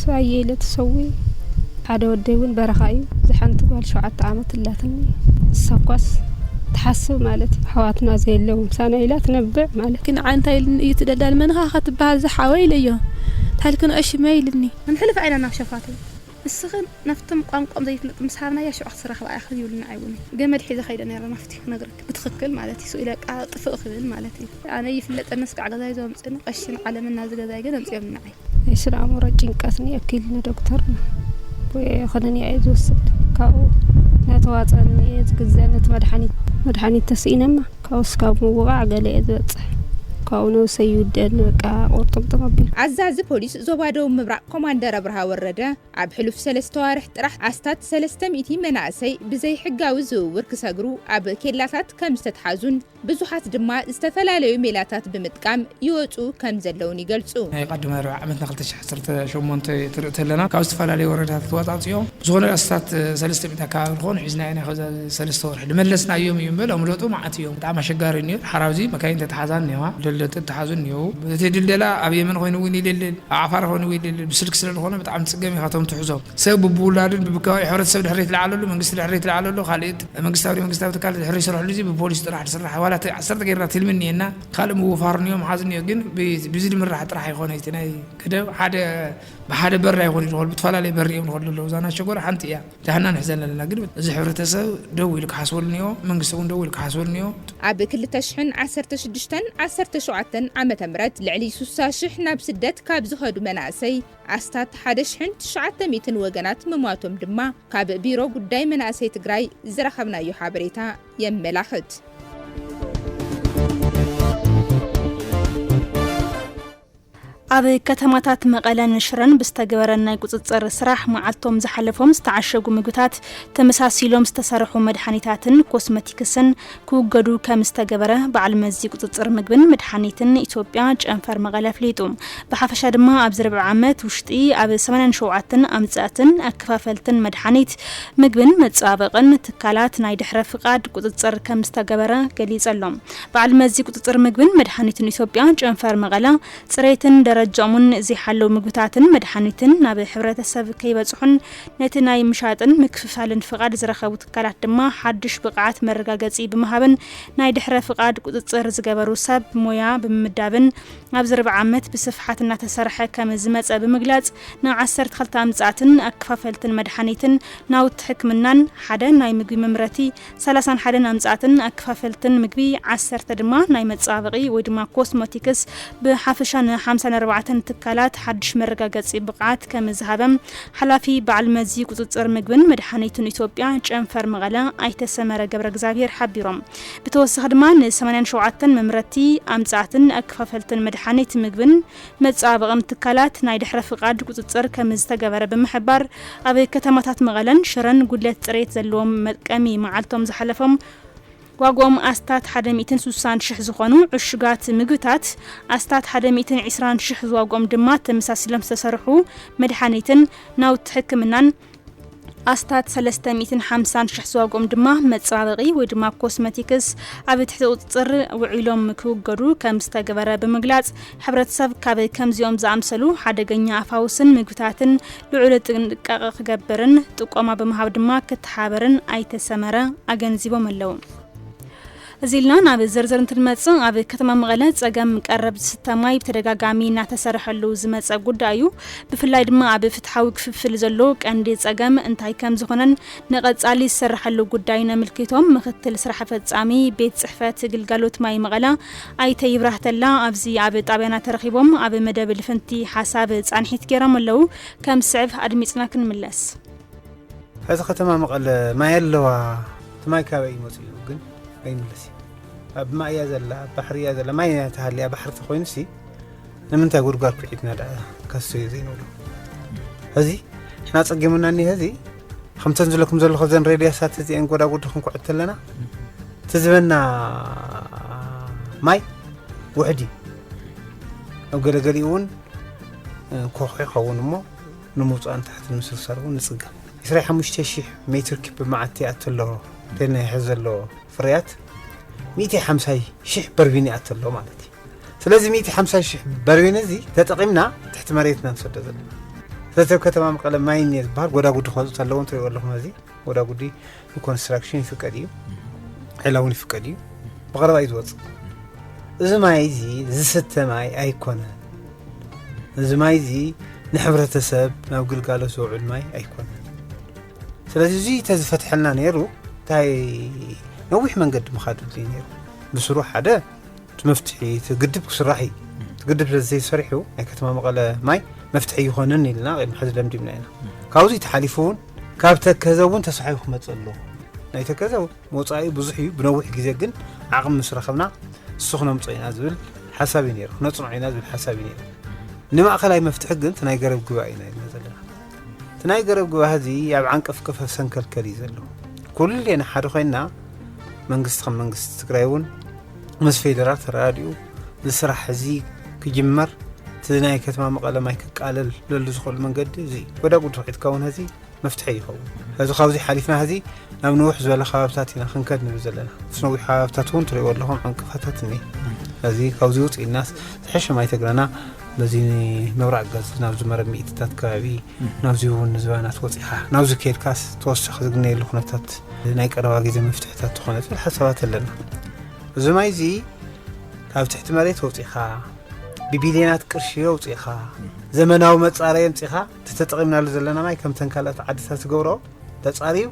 ስባየ ኢለ ተሰዊ ሓደ ወደይ እውን በረኻ እዩ። እዚ ሓንቲ ጓል ሸውዓተ ዓመት እላትኒ። ንሳ እኳስ ትሓስብ ማለት እዩ። ኣሕዋትና ዘየለዉ ምሳና ኢላ ትነብዕ ማለት ግን ዓንታ ኢልኒ እዩ ትደዳል መንኻ ኸትበሃል ዝሓወ ኢለዮ። ታልክን ዕሽመ ኢልኒ። ክንሕልፍ ኣይና ናብ ሸፋቱ። ንስኽን ናብቶም ቋንቋኦም ዘይፍለጥ ምስ ሃብናያ ሽዑ ክትስረኽባ ኢኽን ይብሉኒ። ንዓይ እውን ገመድ ሒዘ ከይደ ነይረ ናብቲ ክነግረኪ ብትኽክል ማለት እዩ። ስኡ ኢለ ቃ ጥፍእ ክብል ማለት እዩ። ኣነ ይፍለጠኒ እስካዕ ገዛይ ዘምፅእኒ ቀሽን ዓለምን ናዚ ገዛይ ግን ኣምፅኦም ንዓይ። ናይ ስነ ኣእምሮ ጭንቀት ንየኪልኒ ዶክተርና ወይ ኸነንያ እየ ዝወስድ ካብኡ ነተዋፀኒ እየ ዝግዘ ነቲ መድሓኒት መድሓኒት ተስኢነማ ካብኡ ስካብ ምውቓዕ ገለ እየ ዝበፅሕ ካብኡ ነብሰይ ይውደኒ በቃ ቁርጥምጥም ኣቢሉ። ኣዛዚ ፖሊስ ዞባ ደቡብ ምብራቕ ኮማንደር ኣብርሃ ወረደ ኣብ ሕሉፍ ሰለስተ ዋርሕ ጥራሕ ኣስታት ሰለስተ ሚእቲ መናእሰይ ብዘይሕጋዊ ዝውውር ክሰግሩ ኣብ ኬላታት ከም ዝተትሓዙን ብዙሓት ድማ ዝተፈላለዩ ሜላታት ብምጥቃም ይወፁ ከም ዘለውን ይገልፁ። ናይ ቀዳማይ ርብዒ ዓመት ን ክልተ ሽሕ ዓሰርተ ሸሞንተ ትርኢ ተለና ካብ ዝተፈላለዩ ወረዳታት ተዋፃፅኦም ዝኾነ ኣስታት ሰለስተ ሚእቲ ኣካባቢ ዝኾኑ ሒዝና ኢና። ከዛ ሰለስተ ወርሒ ዝመለስናዮም እዩ እምበር ኣምለጡ መዓት እዮም። ብጣዕሚ ኣሸጋሪ እዩ። ሓራውዚ መካይን ተተሓዛን እኒዋ ደለተ ተሓዙ እኒው እቲ ድልደላ ኣብ የመን ኮይኑ እውን ይልልን ኣብ ዓፋር ኮይኑ እውን ይልልን ብስልክ ስለ ዝኾነ ብጣዕሚ ፅገም እዩ። ካቶም ትሕዞም ሰብ ብብውላዱን ብብከባቢ ሕብረተሰብ ድሕሪት ለዓለሉ መንግስቲ ድሕሪት ለዓለሉ ካልእት መንግስታዊ መንግስታዊ ትካል ድሕሪ ይስርሕሉ እዚ ብፖሊስ ጥራሕ ዝስራሕ ዋላ እቲ ዓሰርተ ጌርና ትልሚ እኒኤና ካልእ ምውፋር እኒኦ ምሓዝ እኒኦ ግን ብዚ ድምራሕ ጥራሕ ኣይኮነ እቲ ናይ ገደብ ሓደ ብሓደ በር ኣይኮነ ዝኸሉ ብትፈላለየ በር እዮም ዝኸሉ ኣለዉ እዛ ናይ ሸጎር ሓንቲ እያ። ዳሕና ንሕዘን ኣለና ግን እዚ ሕብረተሰብ ደው ኢሉ ክሓስበሉ እኒኦ መንግስቲ እውን ደው ኢሉ ክሓስበሉ እኒኦ። ኣብ ክልተ ሽሕን ዓሰርተ ሽዱሽተን ዓሰርተ ሸውዓተን ዓመተ ምህረት ልዕሊ ስሳ ሽሕ ናብ ስደት ካብ ዝኸዱ መናእሰይ ኣስታት ሓደ ሽሕን ትሽዓተ ሚእትን ወገናት ምሟቶም ድማ ካብ ቢሮ ጉዳይ መናእሰይ ትግራይ ዝረኸብናዮ ሓበሬታ የመላኽት። ኣብ ከተማታት መቐለን ሽረን ብዝተገበረ ናይ ቁፅፅር ስራሕ መዓልቶም ዝሓለፎም ዝተዓሸጉ ምግብታት ተመሳሲሎም ዝተሰርሑ መድሓኒታትን ኮስመቲክስን ክውገዱ ከም ዝተገበረ በዓል መዚ ቁፅፅር ምግብን መድሓኒትን ኢትዮጵያ ጨንፈር መቐለ ኣፍሊጡ። ብሓፈሻ ድማ ኣብዚ ርብዒ ዓመት ውሽጢ ኣብ ሰማንያን ሸውዓተን ኣምፃእትን ኣከፋፈልትን መድሓኒት ምግብን መፀባበቕን ትካላት ናይ ድሕረ ፍቓድ ቁፅፅር ከም ዝተገበረ ገሊፁ ኣሎ። በዓል መዚ ቁፅፅር ምግብን መድሓኒትን ኢትዮጵያ ጨንፈር መቐለ ፅሬትን በጃም እውን ዘይሓለዉ ምግብታትን መድሓኒትን ናብ ሕብረተሰብ ከይበፅሑን ነቲ ናይ ምሻጥን ምክፍፋልን ፍቓድ ዝረኸቡ ትካላት ድማ ሓድሽ ብቕዓት መረጋገፂ ብምሃብን ናይ ድሕረ ፍቓድ ቁፅፅር ዝገበሩ ሰብ ሞያ ብምምዳብን ኣብዚ ርብዓ ዓመት ብስፍሓት እናተሰርሐ ከም ዝመፀ ብምግላፅ ን ዓሰርተ ክልተ ኣምፃእትን ኣከፋፈልትን መድሓኒትን ናውቲ ሕክምናን ሓደ ናይ ምግቢ መምረቲ ሰላሳን ሓደን ኣምጻእትን ኣከፋፈልትን ምግቢ ዓሰርተ ድማ ናይ መጻባበቒ ወይ ድማ ኮስሞቲክስ ብሓፈሻ ን ሓምሳን ኣርባዕተን ትካላት ሓድሽ መረጋገጺ ብቕዓት ከም ዝሃበ ሓላፊ በዓል መዚ ቁጽጽር ምግብን መድሓኒትን ኢትዮጵያ ጨንፈር መቐለ ኣይተ ሰመረ ገብረ እግዚኣብሔር ሓቢሮም። ብተወሳኺ ድማ ን ሰማንያን ሸውዓተን መምረቲ ኣምጻእትን ኣከፋፈልትን መድሓኒት ምግብን መጻባበቕን ትካላት ናይ ድሕረ ፍቓድ ቁጽጽር ከም ዝተገበረ ብምሕባር ኣብ ከተማታት መቐለን ሽረን ጉድለት ጽሬት ዘለዎም መጥቀሚ መዓልቶም ዝሓለፎም ዋግኦም ኣስታት ሓደ ሚእትን ስሳን ሽሕ ዝኾኑ ዕሹጋት ምግብታት ኣስታት ሓደ ሚእትን ዕስራን ሽሕ ዝዋግኦም ድማ ተመሳሲሎም ዝተሰርሑ መድሓኒትን ናውቲ ሕክምናን ኣስታት ሰለስተ ሚእትን ሓምሳን ሽሕ ዝዋግኦም ድማ መጸባበቒ ወይ ድማ ኮስመቲክስ ኣብ ትሕቲ ቁጽጽር ውዒሎም ክውገዱ ከም ዝተገበረ ብምግላጽ ሕብረተሰብ ካብ ከምዚኦም ዝኣምሰሉ ሓደገኛ ኣፋውስን ምግብታትን ልዑል ጥንቃቐ ክገብርን ጥቆማ ብምሃብ ድማ ክተሓበርን ኣይተ ሰመረ ኣገንዚቦም ኣለዉ። እዚ ኢልና ናብ ዝርዝር እንትንመጽእ ኣብ ከተማ መቐለ ጸገም ቀረብ ዝስተ ማይ ብተደጋጋሚ እናተሰርሐሉ ዝመጸ ጉዳይ እዩ። ብፍላይ ድማ ኣብ ፍትሓዊ ክፍፍል ዘሎ ቀንዲ ጸገም እንታይ ከም ዝኾነን ንቐጻሊ ዝስርሓሉ ጉዳይን ኣመልኪቶም ምክትል ስራሕ ፈጻሚ ቤት ጽሕፈት ግልጋሎት ማይ መቐለ ኣይተ ይብራህ ተላ ኣብዚ ኣብ ጣብያና ተረኺቦም ኣብ መደብ ልፍንቲ ሓሳብ ጻንሒት ገይሮም ኣለዉ። ከም ዝስዕብ ኣድሚጽና ክንምለስ። ሕዚ ከተማ መቐለ ማይ ኣለዋ። እቲ ማይ ካበይ እዩ መፂኡ ግን ኣይምለስ እዩ። ኣብ ማይ እያ ዘላ፣ ኣብ ባሕሪ እያ ዘላ። ማይ እያ ተሃልያ ባሕሪ ተኮይኑሲ ንምንታይ ጉድጓድ ኩዒትና ደኣ ከስዮ ዘይንብሎ? ሕዚ ንሕና ጸጊሙና እኒሀ። ሕዚ ከምተን ዝለኩም ዘለኹ ዘን ሬድያሳት እዚአን ጎዳጉዲ ክንኩዕት ተለና እቲ ዝበና ማይ ውሕድ እዩ። ኣብ ገለገሊኡ እውን ኮኾ ይኸውን እሞ ንምውፃእ ንታሕቲ ንምስርሳር እውን ንፅገም። ዕስራ ሓሙሽተ ሽሕ ሜትር ኪብ መዓልቲ ይኣቱ ኣሎ። ተናይሐ ዘሎ ፍርያት ሚእቲ ሓምሳ ሽሕ በርቢን ይኣቱ ኣሎ ማለት እዩ። ስለዚ ሚእቲ ሓምሳ ሽሕ በርቢን እዚ ተጠቒምና ትሕቲ መሬትና ንሰዶ ዘለና። ስለዚ ኣብ ከተማ መቐለ ማይ እኒአ ዝበሃል ጎዳጉዲ ክወፅእ ኣለዎ። እንትሪእዎ ኣለኹም እዚ ጎዳጉዲ ንኮንስትራክሽን ይፍቀድ እዩ፣ ዒላ እውን ይፍቀድ እዩ። ብቐረባ እዩ ዝወፅእ። እዚ ማይ እዚ ዝስተ ማይ ኣይኮነን። እዚ ማይ እዚ ንሕብረተሰብ ናብ ግልጋሎት ዝውዕል ማይ ኣይኮነን። ስለዚ እዚ ተዝፈትሐልና ነይሩ እንታይ ነዊሕ መንገዲ ምኻድ ድልዩ ነይሩ። ብስሩ ሓደ እቲ መፍትሒ እቲ ግድብ ክስራሕ እዩ። እቲ ግድብ ስለዘይሰሪሑ ናይ ከተማ መቐለ ማይ መፍትሒ ይኾንን ኢልና ቅድሚ ሕዚ ደምዲምና ኢና። ካብዚ ተሓሊፉ እውን ካብ ተከዘ እውን ተሳሒቡ ክመፅእ ኣለዎ። ናይ ተከዘ መውፃኢ ብዙሕ እዩ፣ ብነዊሕ ግዜ ግን ዓቕሚ ምስ ረኸብና እሱ ክነምፅኦ ኢና ዝብል ሓሳብ እዩ ነይሩ። ክነፅንዖ ኢና ዝብል ሓሳብ እዩ ነይሩ። ንማእኸላይ መፍትሒ ግን እቲ ናይ ገረብ ግባ ኢና ኢልና ዘለና። እቲ ናይ ገረብ ግባ እዚ ኣብ ዓንቀፍቀፈ ሰንከልከል እዩ ዘሎ። ኩሌና ሓደ ኮይንና መንግስቲ ከም መንግስቲ ትግራይ እውን ምስ ፌደራል ተረዳዲኡ እዚ ስራሕ እዚ ክጅመር እቲ ናይ ከተማ መቐለ ማይ ክቃለል ለሉ ዝኽእሉ መንገዲ እዚ እዩ። ጎዳጉዲ ሒዝካ እውን እዚ መፍትሒ ይኸውን። ሕዚ ካብዚ ሓሊፍና ሕዚ ናብ ንውሕ ዝበለ ከባብታት ኢና ክንከድ ንብል ዘለና። ምስ ነዊሕ ከባብታት እውን ትሪእዎ ኣለኹም ዕንቅፋታት እኒ እዚ ካብዚ ውፅእ ኢልናስ ዝሐሸ ማይ ተግረና በዚ ምብራቅ ገዝ ናብዚ መረብ ሚእትታት ከባቢ ናብዚ እውን ንዝባናት ወፂኻ ናብዚ ከድካስ ተወሳኺ ዝግነየሉ ኩነታት ናይ ቀረባ ግዜ መፍትሕታት ትኾነ ትብል ሓሳባት ኣለና። እዚ ማይ እዚ ካብ ትሕቲ መሬት ወፂኻ ብቢልዮናት ቅርሺ ኣውፂኻ ዘመናዊ መፃረይ ኣምፂኻ ተተጠቒምናሉ ዘለና ማይ ከምተን ካልኦት ዓድታት ዝገብሮ ተፃርዩ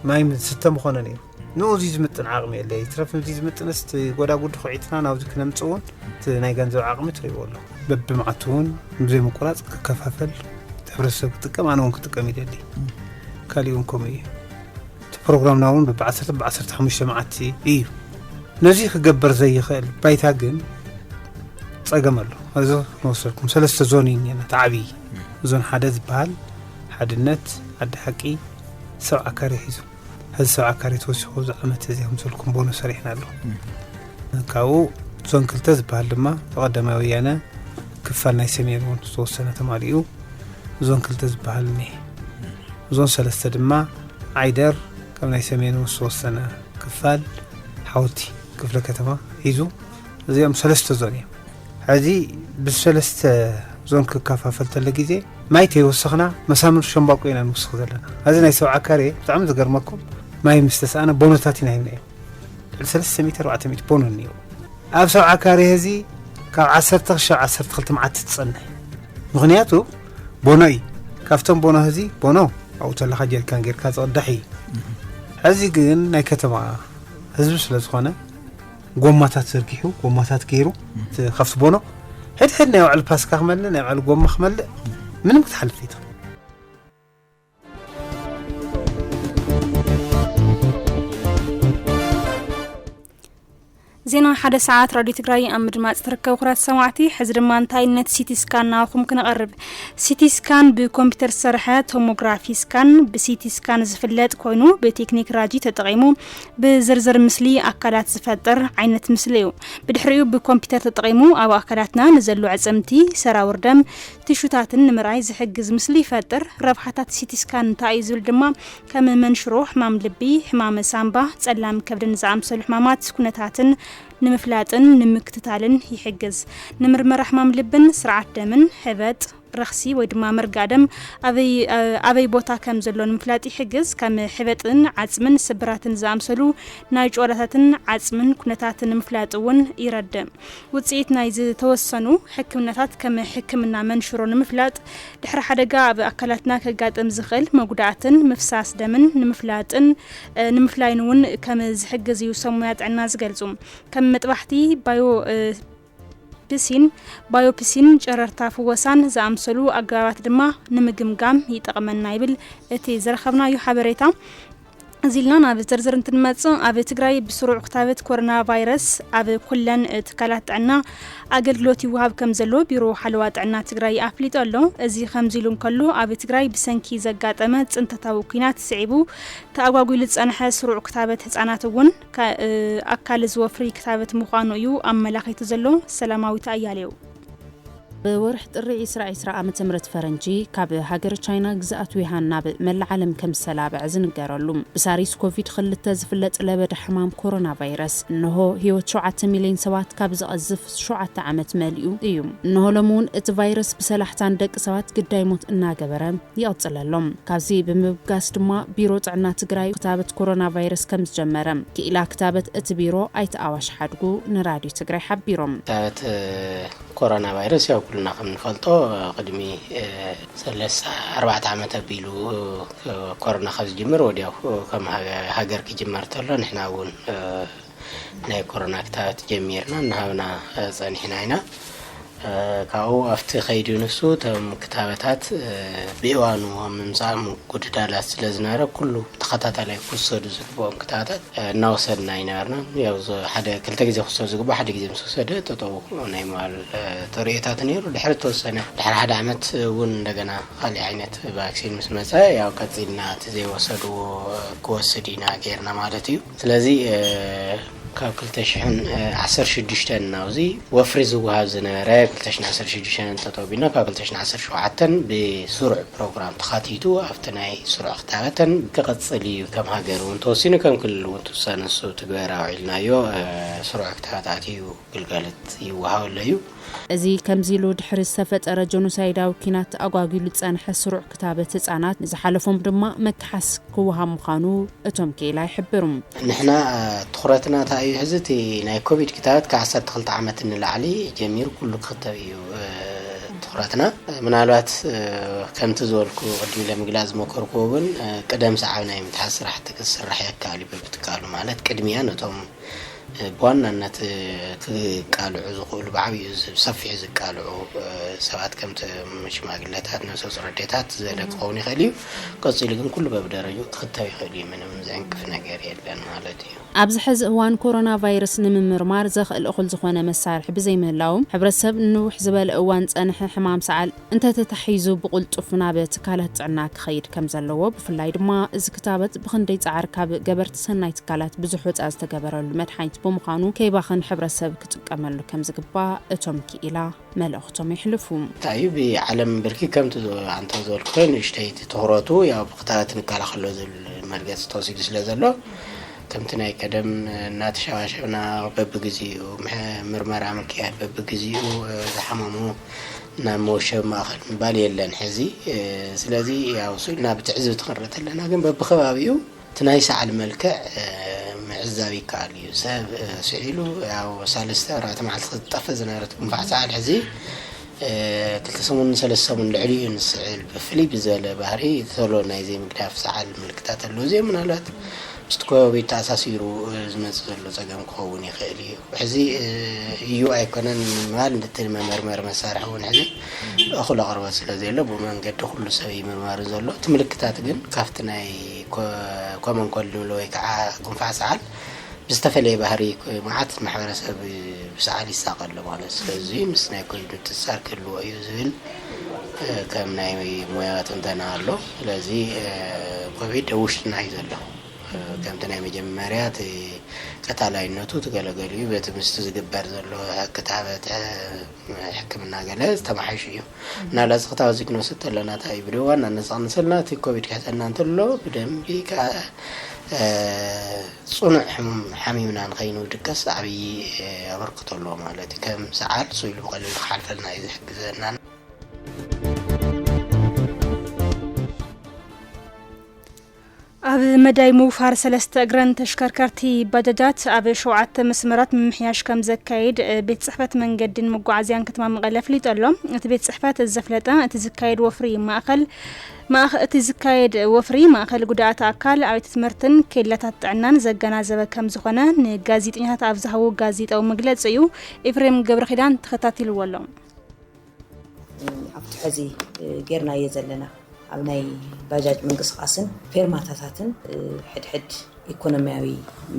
ማይ ዝስተ ምኾነ ነይሩ። ንኡ እዚ ዝምጥን ዓቕሚ የለ ይትረፍ እዚ ዝምጥንስ እቲ ጎዳጉዲ ኩዒትና ናብዚ ክነምፅ እውን እቲ ናይ ገንዘብ ዓቕሚ ትሪእዎ ኣለኹ። በብመዓቱ እውን ብዘይ ምቁራፅ ክከፋፈል እቲ ሕብረተሰብ ክጥቀም ኣነ እውን ክጥቀም ይደሊ። ካሊእ እውን ከምኡ እዩ። እቲ ፕሮግራምና እውን ብዓሰርተ ብዓሰርተ ሓሙሽተ መዓልቲ እዩ። ነዚ ክገበር ዘይኽእል ባይታ ግን ፀገም ኣሎ። እዚ ክንወሰድኩም ሰለስተ ዞን እዩ እኒአና። እቲ ዓብዪ ዞን ሓደ ዝበሃል ሓድነት፣ ዓዲ ሓቂ፣ ሰብዓ ካሬ ሒዙ ሕዚ ሰብዓ ካሬ ተወሲኹ ኣብዚ ዓመት እዚ ከምዘልኩም ቦኖ ሰሪሕና ኣሎ። ካብኡ ዞን ክልተ ዝበሃል ድማ ብቐዳማይ ወያነ ክፋል ናይ ሰሜን እውን ዝተወሰነ ተማሊኡ ዞን ክልተ ዝበሃል እኒሀ። ዞን ሰለስተ ድማ ዓይደር ካብ ናይ ሰሜን እውን ዝተወሰነ ክፋል ሓወልቲ ክፍለ ከተማ ሒዙ እዚኦም ሰለስተ ዞን እዮም። ሕዚ ብሰለስተ ዞን ክከፋፈል ተሎ ግዜ ማይ ተይወሰኽና መሳምር ሸምባቆ ኢና ንውስኽ ዘለና። እዚ ናይ ሰብዓ ካሬ ብጣዕሚ ዝገርመኩም ማይ ምስ ተሰኣነ ቦኖታት ኢና ሂብና እዮም። ልዕሊ ሰለስተ ሚእቲ ኣርባዕተ ሚእቲ ቦኖ እኒኦ። ኣብ ሰብዓ ካሬ ህዚ ካብ ዓሰርተ ክሻብ ዓሰርተ ክልተ መዓልቲ ትጸንሕ። ምኽንያቱ ቦኖ እዩ። ካብቶም ቦኖ ህዚ ቦኖ ኣብኡ ተለኻ ጀሪካን ጌርካ ዝቕዳሕ እዩ። ሕዚ ግን ናይ ከተማ ህዝቢ ስለ ዝኾነ ጎማታት ዘርጊሑ፣ ጎማታት ገይሩ፣ እቲ ካብቲ ቦኖ ሕድሕድ ናይ ውዕል ፓስካ ክመልእ፣ ናይ ውዕል ጎማ ክመልእ፣ ምንም ክትሓልፍ ይትኽእል። ዜና ሓደ ሰዓት ራድዮ ትግራይ ኣብ ምድማፅ ትርከቡ ክራት ሰማዕቲ። ሕዚ ድማ እንታይነት ሲቲ ስካን ናባኹም ክነቐርብ። ሲቲ ስካን ብኮምፒውተር ዝሰርሐ ቶሞግራፊ ስካን፣ ብሲቲ ስካን ዝፍለጥ ኮይኑ ብቴክኒክ ራጂ ተጠቒሙ ብዝርዝር ምስሊ ኣካላት ዝፈጥር ዓይነት ምስሊ እዩ። ብድሕሪኡ ብኮምፒውተር ተጠቒሙ ኣብ ኣካላትና ንዘሉ ዕፅምቲ፣ ሰራውር ደም፣ ቲሹታትን ንምርኣይ ዝሕግዝ ምስሊ ይፈጥር። ረብሓታት ሲቲ ስካን እንታይ እዩ ዝብል ድማ ከም መንሽሮ፣ ሕማም ልቢ፣ ሕማም ሳምባ፣ ጸላም ከብድን ዝኣምሰሉ ሕማማት ኩነታትን ንምፍላጥን ንምክትታልን ይሕግዝ። ንምርመራ ሕማም ልብን ስርዓት ደምን፣ ሕበጥ፣ ረኽሲ ወይ ድማ መርጋእ ደም ኣበይ ኣበይ ቦታ ከም ዘሎ ንምፍላጥ ይሕግዝ። ከም ሕበጥን ዓጽምን ስብራትን ዝኣምሰሉ ናይ ጭዋዳታትን ዓጽምን ኩነታት ንምፍላጥ እውን ይረድእ። ውጽኢት ናይ ዝተወሰኑ ሕክምናታት ከም ሕክምና መንሽሮ ንምፍላጥ፣ ድሕሪ ሓደጋ ኣብ ኣካላትና ከጋጥም ዝኽእል መጉዳእትን ምፍሳስ ደምን ንምፍላጥን ንምፍላይን እውን ከም ዝሕግዝ እዩ ሰሙያ ጥዕና ዝገልጹ። ከም መጥባሕቲ ባዮ ፕሲን፣ ባዮፕሲን፣ ጨረርታ ፍወሳን ዝኣምሰሉ ኣገባባት ድማ ንምግምጋም ይጠቕመና ይብል እቲ ዝረኸብናዮ ሓበሬታ። እዚ ኢልና ናብ ዝርዝር እንትንመጽእ፣ ኣብ ትግራይ ብስሩዕ ክታበት ኮሮና ቫይረስ ኣብ ኩለን ትካላት ጥዕና ኣገልግሎት ይወሃብ ከም ዘሎ ቢሮ ሓለዋ ጥዕና ትግራይ ኣፍሊጡ ኣሎ። እዚ ከምዚ ኢሉ እንከሎ፣ ኣብ ትግራይ ብሰንኪ ዘጋጠመ ጽንተታዊ ኲናት ስዒቡ ተኣጓጒሉ ዝጸንሐ ስሩዕ ክታበት ህጻናት እውን ኣካል እዚ ወፍሪ ክታበት ምዃኑ እዩ ኣመላኺቱ ዘሎ። ሰላማዊት ኣያሌው። ብወርሒ ጥሪ ዕስራ ዕስራ ዓመተ ምህረት ፈረንጂ ካብ ሃገር ቻይና ግዝኣት ዊሃን ናብ መላእ ዓለም ከም ዝተላብዐ ዝንገረሉ ብሳሪስ ኮቪድ ክልተ ዝፍለጥ ለበዳ ሕማም ኮሮና ቫይረስ እንሆ ህይወት ሸውዓተ ሚልዮን ሰባት ካብ ዝቐዝፍ ሸውዓተ ዓመት መሊኡ እዩ። እንሆ ሎሚ እውን እቲ ቫይረስ ብሰላሕታን ደቂ ሰባት ግዳይ ሞት እናገበረ ይቕጽል ኣሎ። ካብዚ ብምብጋስ ድማ ቢሮ ጥዕና ትግራይ ክታበት ኮሮና ቫይረስ ከም ዝጀመረ ክኢላ ክታበት እቲ ቢሮ ኣይተ ኣዋሽ ሓድጉ ንራድዮ ትግራይ ሓቢሮም። ክታበት ኮሮና ቫይረስ ያው ኩልና ከም ንፈልጦ ቅድሚ ሰለስተ ኣርባዕተ ዓመት ኣቢሉ ኮሮና ካብ ዝጅምር ወዲያው ከም ሃገር ክጅመር ተሎ ንሕና እውን ናይ ኮሮና ክታበት ጀሚርና እናሃብና ጸኒሕና ኢና። ካብኡ ኣብቲ ከይዱ ንሱ እቶም ክታበታት ብእዋኑ ኣብ ምምጻእ ምጉድዳላት ስለ ዝነበረ ኩሉ ተኸታታላይ ክወሰዱ ዝግብኦም ክታበታት እናወሰድና ኣይነበርናን። ያው ሓደ ክልተ ግዜ ክወሰድ ዝግብኦ ሓደ ግዜ ምስ ወሰደ ጠጠው ናይ ምባል ተርእዮታት ነይሩ። ድሕሪ ተወሰነ ድሕሪ ሓደ ዓመት እውን እንደገና ካሊእ ዓይነት ቫክሲን ምስ መጸ ያው ቀጺልና እቲ ዘይወሰድዎ ክወስድ ኢና ጌርና ማለት እዩ። ስለዚ ካብ ክልተ ሽሕን ዓሰርተ ሽዱሽተን ናብዚ ወፍሪ ዝወሃብ ዝነበረ ክልተ ሽሕን ዓሰርተ ሽዱሽተን እንተጠቢና ካብ ክልተ ሽሕን ዓሰርተ ሸውዓተን ብስሩዕ ፕሮግራም ተኻቲቱ ኣብቲ ናይ ስሩዕ ክታበተን ክቕጽል እዩ። ከም ሃገር እውን ተወሲኑ ከም ክልል እውን ትውሳነ ንሱ ትግበራ ውዒልናዮ ስሩዕ ክታበት ኣትዩ ግልጋሎት ይወሃበሉ እዩ። እዚ ከምዚ ኢሉ ድሕሪ ዝተፈጠረ ጀኖሳይዳዊ ኲናት ኣጓጊሉ ዝጸንሐ ስሩዕ ክታበት ህጻናት ንዝሓለፎም ድማ መከሓስ ክወሃብ ምዃኑ እቶም ክኢላ ይሕብሩ። ንሕና ትኹረትና እንታይ እዩ? ሕዚ እቲ ናይ ኮቪድ ክታበት ካብ ዓሰርተ ክልተ ዓመት ንላዕሊ ጀሚሩ ኩሉ ክኽተብ እዩ ትኹረትና። ምናልባት ከምቲ ዝበልኩ ቅድሚ ለምግላፅ ዝመከርኩ እውን ቅደም ሰዓብ ናይ ምትሓዝ ስራሕቲ ክስራሕ የካል እዩ በብትካሉ ማለት ቅድሚያ ነቶም ብዋናነት ክቃልዑ ዝኽእሉ ብዓብዩ ሰፊሕ ዝቃልዑ ሰባት ከምቲ ሽማግለታት ነብሰ ፁር ኣዴታት ዝበለ ክኸውን ይኽእል እዩ። ቀፂሉ ግን ኩሉ በብደረጅኡ ክኽተብ ይኽእል እዩ። ምንም ዘዕንቅፍ ነገር የለን ማለት እዩ። ኣብዚ ሕዚ እዋን ኮሮና ቫይረስ ንምምርማር ዘኽእል እኹል ዝኾነ መሳርሒ ብዘይምህላው ሕብረተሰብ ንንውሕ ዝበለ እዋን ዝፀንሐ ሕማም ሰዓል እንተተታሒዙ ብቕልጡፍ ናብ ትካላት ጥዕና ክኸይድ ከም ዘለዎ ብፍላይ ድማ እዚ ክታበት ብኽንደይ ፃዕሪ ካብ ገበርቲ ሰናይ ትካላት ብዙሕ ወፃኢ ዝተገበረሉ መድሓኒት ብምዃኑ ከይባኽን ሕብረተሰብ ክጥቀመሉ ከም ዝግባእ እቶም ክኢላ መልእኽቶም የሕልፉ። እንታይ እዩ ብዓለም ብርኪ ከምቲ ኣንተ ዝበልክቶ ንእሽተይ ትኹረቱ ያው ብክታበት ንከላኸሎ ዝብል መርገፂ ተወሲዱ ስለ ዘሎ ከምቲ ናይ ቀደም እናተሸባሸብና በብግዚኡ ምርመራ ምክያድ፣ በብግዚኡ ዝሓመሙ ናብ መወሸቢ ማእኸል ምባል የለን ሕዚ። ስለዚ ያው ስኢልና ብትዕዝብቲ ክንርኢ ተለና ግን በብከባቢኡ እቲ ናይ ሰዓል መልክዕ ምዕዛብ ይከኣል እዩ። ሰብ ስዒሉ ያው ሳለስተ ኣርባዕተ መዓልቲ ክትጠፍእ ዝነበረት ጉንፋዕ ሰዓል ሕዚ ክልተ ሰሙን ሰለስተ ሰሙን ልዕሊ እዩ ንስዕል። ብፍልይ ብዝበለ ባህሪ ተሎ ናይ ዘይምግዳፍ ሰዓል ምልክታት ኣለዉ። እዚኦም ምናልባት ምስቲ ኮቪድ ተኣሳሲሩ ዝመፅእ ዘሎ ፀገም ክኸውን ይኽእል እዩ። ሕዚ እዩ ኣይኮነን ንምባል እቲ መመርመሪ መሳርሒ እውን ሕዚ እኹል ኣቕርቦት ስለ ዘየሎ ብመንገዲ ኩሉ ሰብ ይምርመር ዘሎ። እቲ ምልክታት ግን ካብቲ ናይ ኮመን ኮልድ ንብሎ ወይ ከዓ ጉንፋዕ ሰዓል ብዝተፈለየ ባህሪ መዓት ማሕበረሰብ ብሰዓል ይሳቐ ኣሎ ማለት። ስለዚ ምስ ናይ ኮቪድ ምትእስሳር ክህልዎ እዩ ዝብል ከም ናይ ሞያ ትንተና ኣሎ። ስለዚ ኮቪድ ኣብ ውሽጥና እዩ ዘሎ። ከምቲ ናይ መጀመርያ እቲ ቀታላይነቱ ትገለገሉ እዩ። በቲ ምስቲ ዝግበር ዘሎ ክትዓበት ሕክምና ገለ ዝተመሓይሹ እዩ። ናላ ዝኽታብ እዚ ክንወስድ ተለና እንታይ እዩ ብደዋና ነዚ ክንስልና እቲ ኮቪድ ክሕዘና እንተሎ ብደንቢ ከዓ ፅኑዕ ሕሙም ሓሚምና ንኸይንድቀስ ዓብዪ ኣበርክቶ ኣለዎ ማለት እዩ። ከም ሰዓል ስኢሉ ብቐሊሉ ክሓልፈልና እዩ ዝሕግዘና። ኣብ መዳይ ምውፋር ሰለስተ እግረን ተሽከርከርቲ ባጃጃት ኣብ ሸውዓተ መስመራት ምምሕያሽ ከም ዘካይድ ቤት ፅሕፈት መንገድን መጓዓዝያን ከተማ መቐለ ኣፍሊጡ ኣሎ። እቲ ቤት ፅሕፈት ዘፍለጠ እቲ ዝካየድ ወፍሪ ማእኸል ማእኸ እቲ ዝካየድ ወፍሪ ማእኸል ጉድኣት ኣካል ኣብያተ ትምህርትን ኬላታት ጥዕናን ዘገናዘበ ከም ዝኾነ ንጋዜጠኛታት ኣብ ዝሃቡ ጋዜጣዊ መግለፂ እዩ ኤፍሬም ገብረኪዳን ተኸታቲልዎ ኣሎ። ኣብቲ ሕዚ ጌርናዮ ዘለና ኣብ ናይ ባጃጅ ምንቅስቃስን ፌርማታታትን ሕድሕድ ኢኮኖሚያዊ፣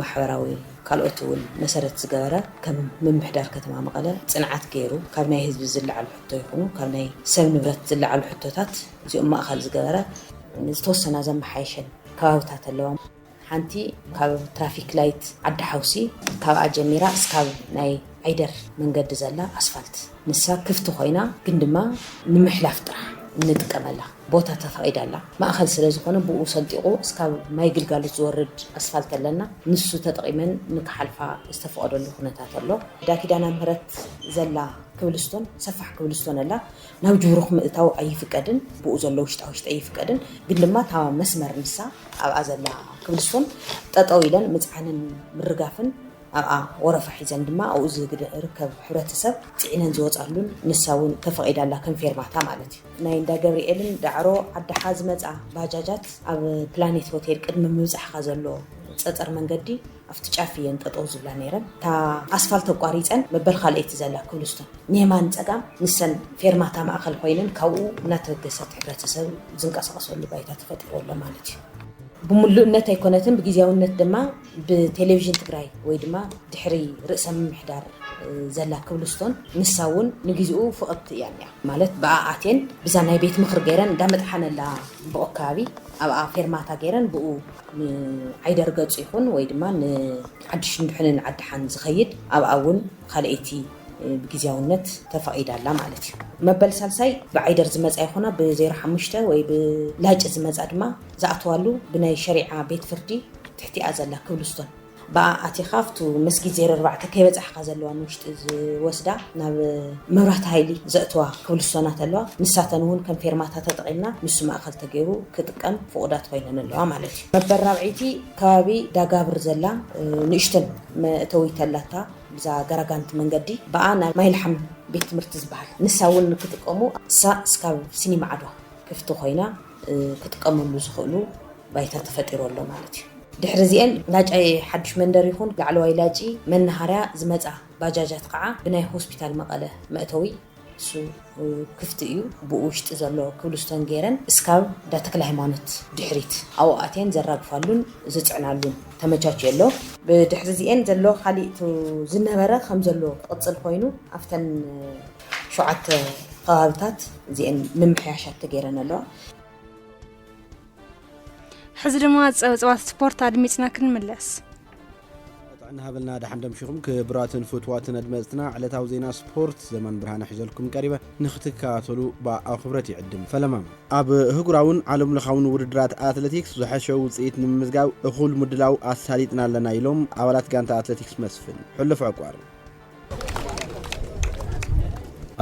ማሕበራዊ ካልኦት እውን መሰረት ዝገበረ ከም ምምሕዳር ከተማ መቐለ ፅንዓት ገይሩ ካብ ናይ ህዝቢ ዝለዓሉ ሕቶ ይኹኑ ካብ ናይ ሰብ ንብረት ዝለዓሉ ሕቶታት እዚኦም ማእኸል ዝገበረ ዝተወሰና ዘመሓየሸን ከባብታት ኣለዋ። ሓንቲ ካብ ትራፊክ ላይት ዓዲ ሓውሲ ካብኣ ጀሚራ እስካብ ናይ ዓይደር መንገዲ ዘላ ኣስፋልት ንሳ ክፍቲ ኮይና ግን ድማ ንምሕላፍ ጥራሕ እንጥቀመላ ቦታ ተፈቒዳ ኣላ። ማእኸል ስለ ዝኾነ ብኡ ሰንጢቑ እስካብ ማይ ግልጋሎት ዝወርድ ኣስፋልት ኣለና። ንሱ ተጠቒመን ንክሓልፋ ዝተፈቐደሉ ኩነታት ኣሎ። ዳኪዳና ምህረት ዘላ ክብልስቶን ሰፋሕ ክብልስቶን ኣላ። ናብ ጅብሩኽ ምእታው ኣይፍቀድን። ብኡ ዘሎ ውሽጣ ውሽጢ ኣይፍቀድን። ግን ድማ እታ መስመር ንሳ ኣብኣ ዘላ ክብልስቶን ጠጠው ኢለን ምፅዓንን ምርጋፍን ኣብኣ ወረፋ ሒዘን ድማ ኣብኡ ዝርከብ ሕብረተሰብ ፅዒነን ዝወፃሉን ንሳ እውን ተፈቒዳ ኣላ ከም ፌርማታ ማለት እዩ። ናይ እንዳ ገብርኤልን ዳዕሮ ዓድሓ ዝመፃ ባጃጃት ኣብ ፕላኔት ሆቴል ቅድሚ ምብፃሕካ ዘሎ ፀፀር መንገዲ ኣብቲ ጫፍ እየን ጠጠው ዝብላ ነይረን። እታ ኣስፋልት ኣቋሪፀን መበል ካልኣይቲ ዘላ ክብልስቶን ንየማን ፀጋም ንሰን ፌርማታ ማእኸል ኮይነን ካብኡ እናተበገሰት ሕብረተሰብ ዝንቀሳቐሰሉ ባይታ ተፈጢሩ ኣሎ ማለት እዩ። ብምሉእነት ኣይኮነትን፣ ብግዜያውነት ድማ ብቴሌቪዥን ትግራይ ወይ ድማ ድሕሪ ርእሰ ምምሕዳር ዘላ ክብልስቶን ንሳ እውን ንግዚኡ ፍቕድቲ እያ እኒኣ። ማለት ብኣ ኣትየን ብዛ ናይ ቤት ምኽሪ ገይረን እንዳመጥሓነላ ብኦ ከባቢ ኣብኣ ፌርማታ ገይረን ብኡ ንዓይደር ገፁ ይኹን ወይ ድማ ንዓዲ ሽንድሕንን ዓዲ ሓን ዝኸይድ ኣብኣ እውን ካልኣይቲ ብግዜያውነት ተፈቒዳ ኣላ ማለት እዩ። መበል ሳልሳይ ብዓይደር ዝመፃ ይኹና ብ ዜሮ ሓሙሽተ ወይ ብላጭ ዝመፃ ድማ ዝኣትዋሉ ብናይ ሸሪዓ ቤት ፍርዲ ትሕቲኣ ዘላ ክብልስቶን ብኣ ኣቲኻ ኣብቱ መስጊድ ዜሮ ኣርባዕተ ከይበፃሕካ ዘለዋ ንውሽጢ ዝወስዳ ናብ መብራህቲ ሃይሊ ዘእትዋ ክብልስቶናት ኣለዋ። ንሳተን እውን ከም ፌርማታ ተጠቒምና ንሱ ማእኸል ተገይሩ ክጥቀም ፍቑዳት ኮይነን ኣለዋ ማለት እዩ። መበል ራብዐይቲ ከባቢ ዳጋብር ዘላ ንእሽተን መእተዊት ኣላታ ብዛ ገራጋንቲ መንገዲ ብኣ ናብ ማይልሓም ቤት ትምህርቲ ዝበሃል ንሳ እውን ንክጥቀሙ እሳ እስካብ ሲኒማ ዓድዋ ክፍቲ ኮይና ክጥቀመሉ ዝኽእሉ ባይታ ተፈጢሩ ኣሎ ማለት እዩ። ድሕሪ እዚአን ላጫይ ሓዱሽ መንደር ይኹን ላዕለዋይ ላጪ መናሃርያ ዝመፃ ባጃጃት ከዓ ብናይ ሆስፒታል መቐለ መእተዊ እሱ ክፍቲ እዩ። ብኡ ውሽጢ ዘሎ ክብልስቶን ገይረን እስካብ እንዳ ተክለ ሃይማኖት ድሕሪት ኣብኡ ኣትየን ዘራግፋሉን ዝፅዕናሉን ተመቻችዮ ኣሎ። ብድሕሪ እዚአን ዘሎ ካሊእ ዝነበረ ከም ዘሎ ክቕፅል ኮይኑ ኣብተን ሸውዓተ ከባብታት እዚአን ምምሕያሻት ተገይረን ኣለዋ። ሕዚ ድማ ፀብፀባት ስፖርት ኣድሚፅና ክንምለስ። እናሃበልና ደሓን ደምሽኹም ክቡራትን ፍትዋትን ኣድመፅትና፣ ዕለታዊ ዜና ስፖርት ዘማን ብርሃነ ሒዘልኩም ቀሪበ። ንክትከታተሉ ብኣኽብረት ይዕድም። ፈለማ፣ ኣብ ህጉራውን ዓለም ለኻውን ውድድራት ኣትሌቲክስ ዝሐሸ ውፅኢት ንምምዝጋብ እኹል ምድላው ኣሳሊጥና ኣለና ኢሎም ኣባላት ጋንታ ኣትሌቲክስ መስፍን። ሕሉፍ ዕቋር።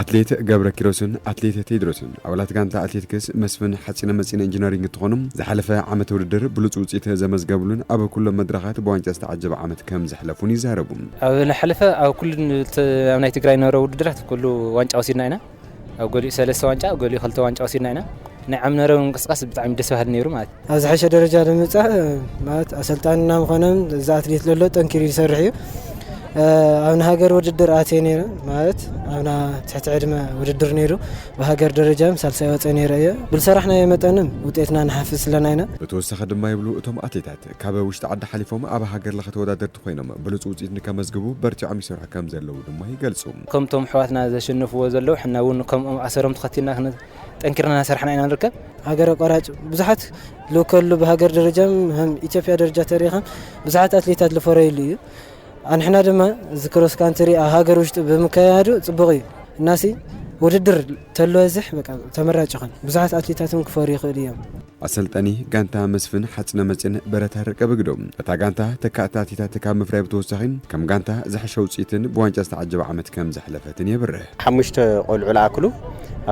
ኣትሌት ገብረ ኪሮስን ኣትሌት ቴድሮስን ኣባላት ጋንታ ኣትሌቲክስ መስፍን ሓፂነ መፂን ኢንጂነሪንግ እንትኾኑ፣ ዝሓለፈ ዓመት ውድድር ብሉፅ ውፅኢት ዘመዝገብሉን ኣብ ኩሎም መድረኻት ብዋንጫ ዝተዓጀበ ዓመት ከም ዘሕለፉን ይዛረቡ። ኣብ ዝሓለፈ ኣብ ኩሉ ተ-፣ ኣብ ናይ ትግራይ ነበረ ውድድራት ኩሉ ዋንጫ ወሲድና ኢና። ኣብ ገሊኡ ሰለስተ ዋንጫ፣ ኣብ ገሊኡ ክልተ ዋንጫ ወሲድና ኢና። ናይ ዓም ነበረ ምንቅስቃስ ብጣዕሚ ደስ በሃሊ ነይሩ ማለት እዩ። ኣብ ዝሓሸ ደረጃ ንምብጻሕ ማለት ኣሰልጣንና ምኾነን እዚ ኣትሌት ለሎ ጠንኪሩ ይሰርሕ እዩ። ኣብ ናይ ሃገር ውድድር ኣትየ ነይረ ማለት ኣብ ናይ ትሕቲ ዕድመ ውድድር ነይሩ። ብሃገር ደረጃ ሳልሳይ ወፀ ነይረ እየ። ብዝሰራሕናዮ መጠን ውጤትና ንሓፍስ ኣለና ኢና። ብተወሳኺ ድማ ይብሉ እቶም ኣትሌታት፣ ካብ ውሽጢ ዓዲ ሓሊፎም ኣብ ሃገር ለኸ ተወዳደርቲ ኮይኖም ብሉፅ ውፅኢት ንከመዝግቡ በርቲዖም ይሰርሑ ከም ዘለዉ ድማ ይገልፁ። ከምቶም ኣሕዋትና ዘሸነፍዎ ዘለዉ፣ ሕና እውን ከምኦም ኣሰሮም ተኸቲልና ክነ-፣ ጠንኪርና እናሰርሕና ኢና ንርከብ። ሃገር ኣቋራጭ ብዙሓት ልእከሉ ብሃገር ደረጃ ከም ኢትዮጵያ ደረጃ ተሪኸም ብዙሓት ኣትሌታት ልፈረይሉ እዩ። ኣንሕና ድማ እዚ ክሮስ ካንትሪ ኣብ ሃገር ውሽጢ ብምካያዱ ጽቡቕ እዩ። እናሲ ውድድር ተሎ ዝሕ በቃ ተመራጭ ይኾን። ብዙሓት ኣትሌታት እውን ክፈሩ ይኽእሉ እዮም። ኣሰልጣኒ ጋንታ መስፍን ሓጽነ መጽን በረታ ረቀ ብግዶ፣ እታ ጋንታ ተካእቲ ኣትሌታት ካብ ምፍራይ ብተወሳኺ ከም ጋንታ ዝሐሸ ውጽኢትን ብዋንጫ ዝተዓጀበ ዓመት ከም ዘሕለፈትን የብርህ። ሓሙሽተ ቆልዑ ለኣክሉ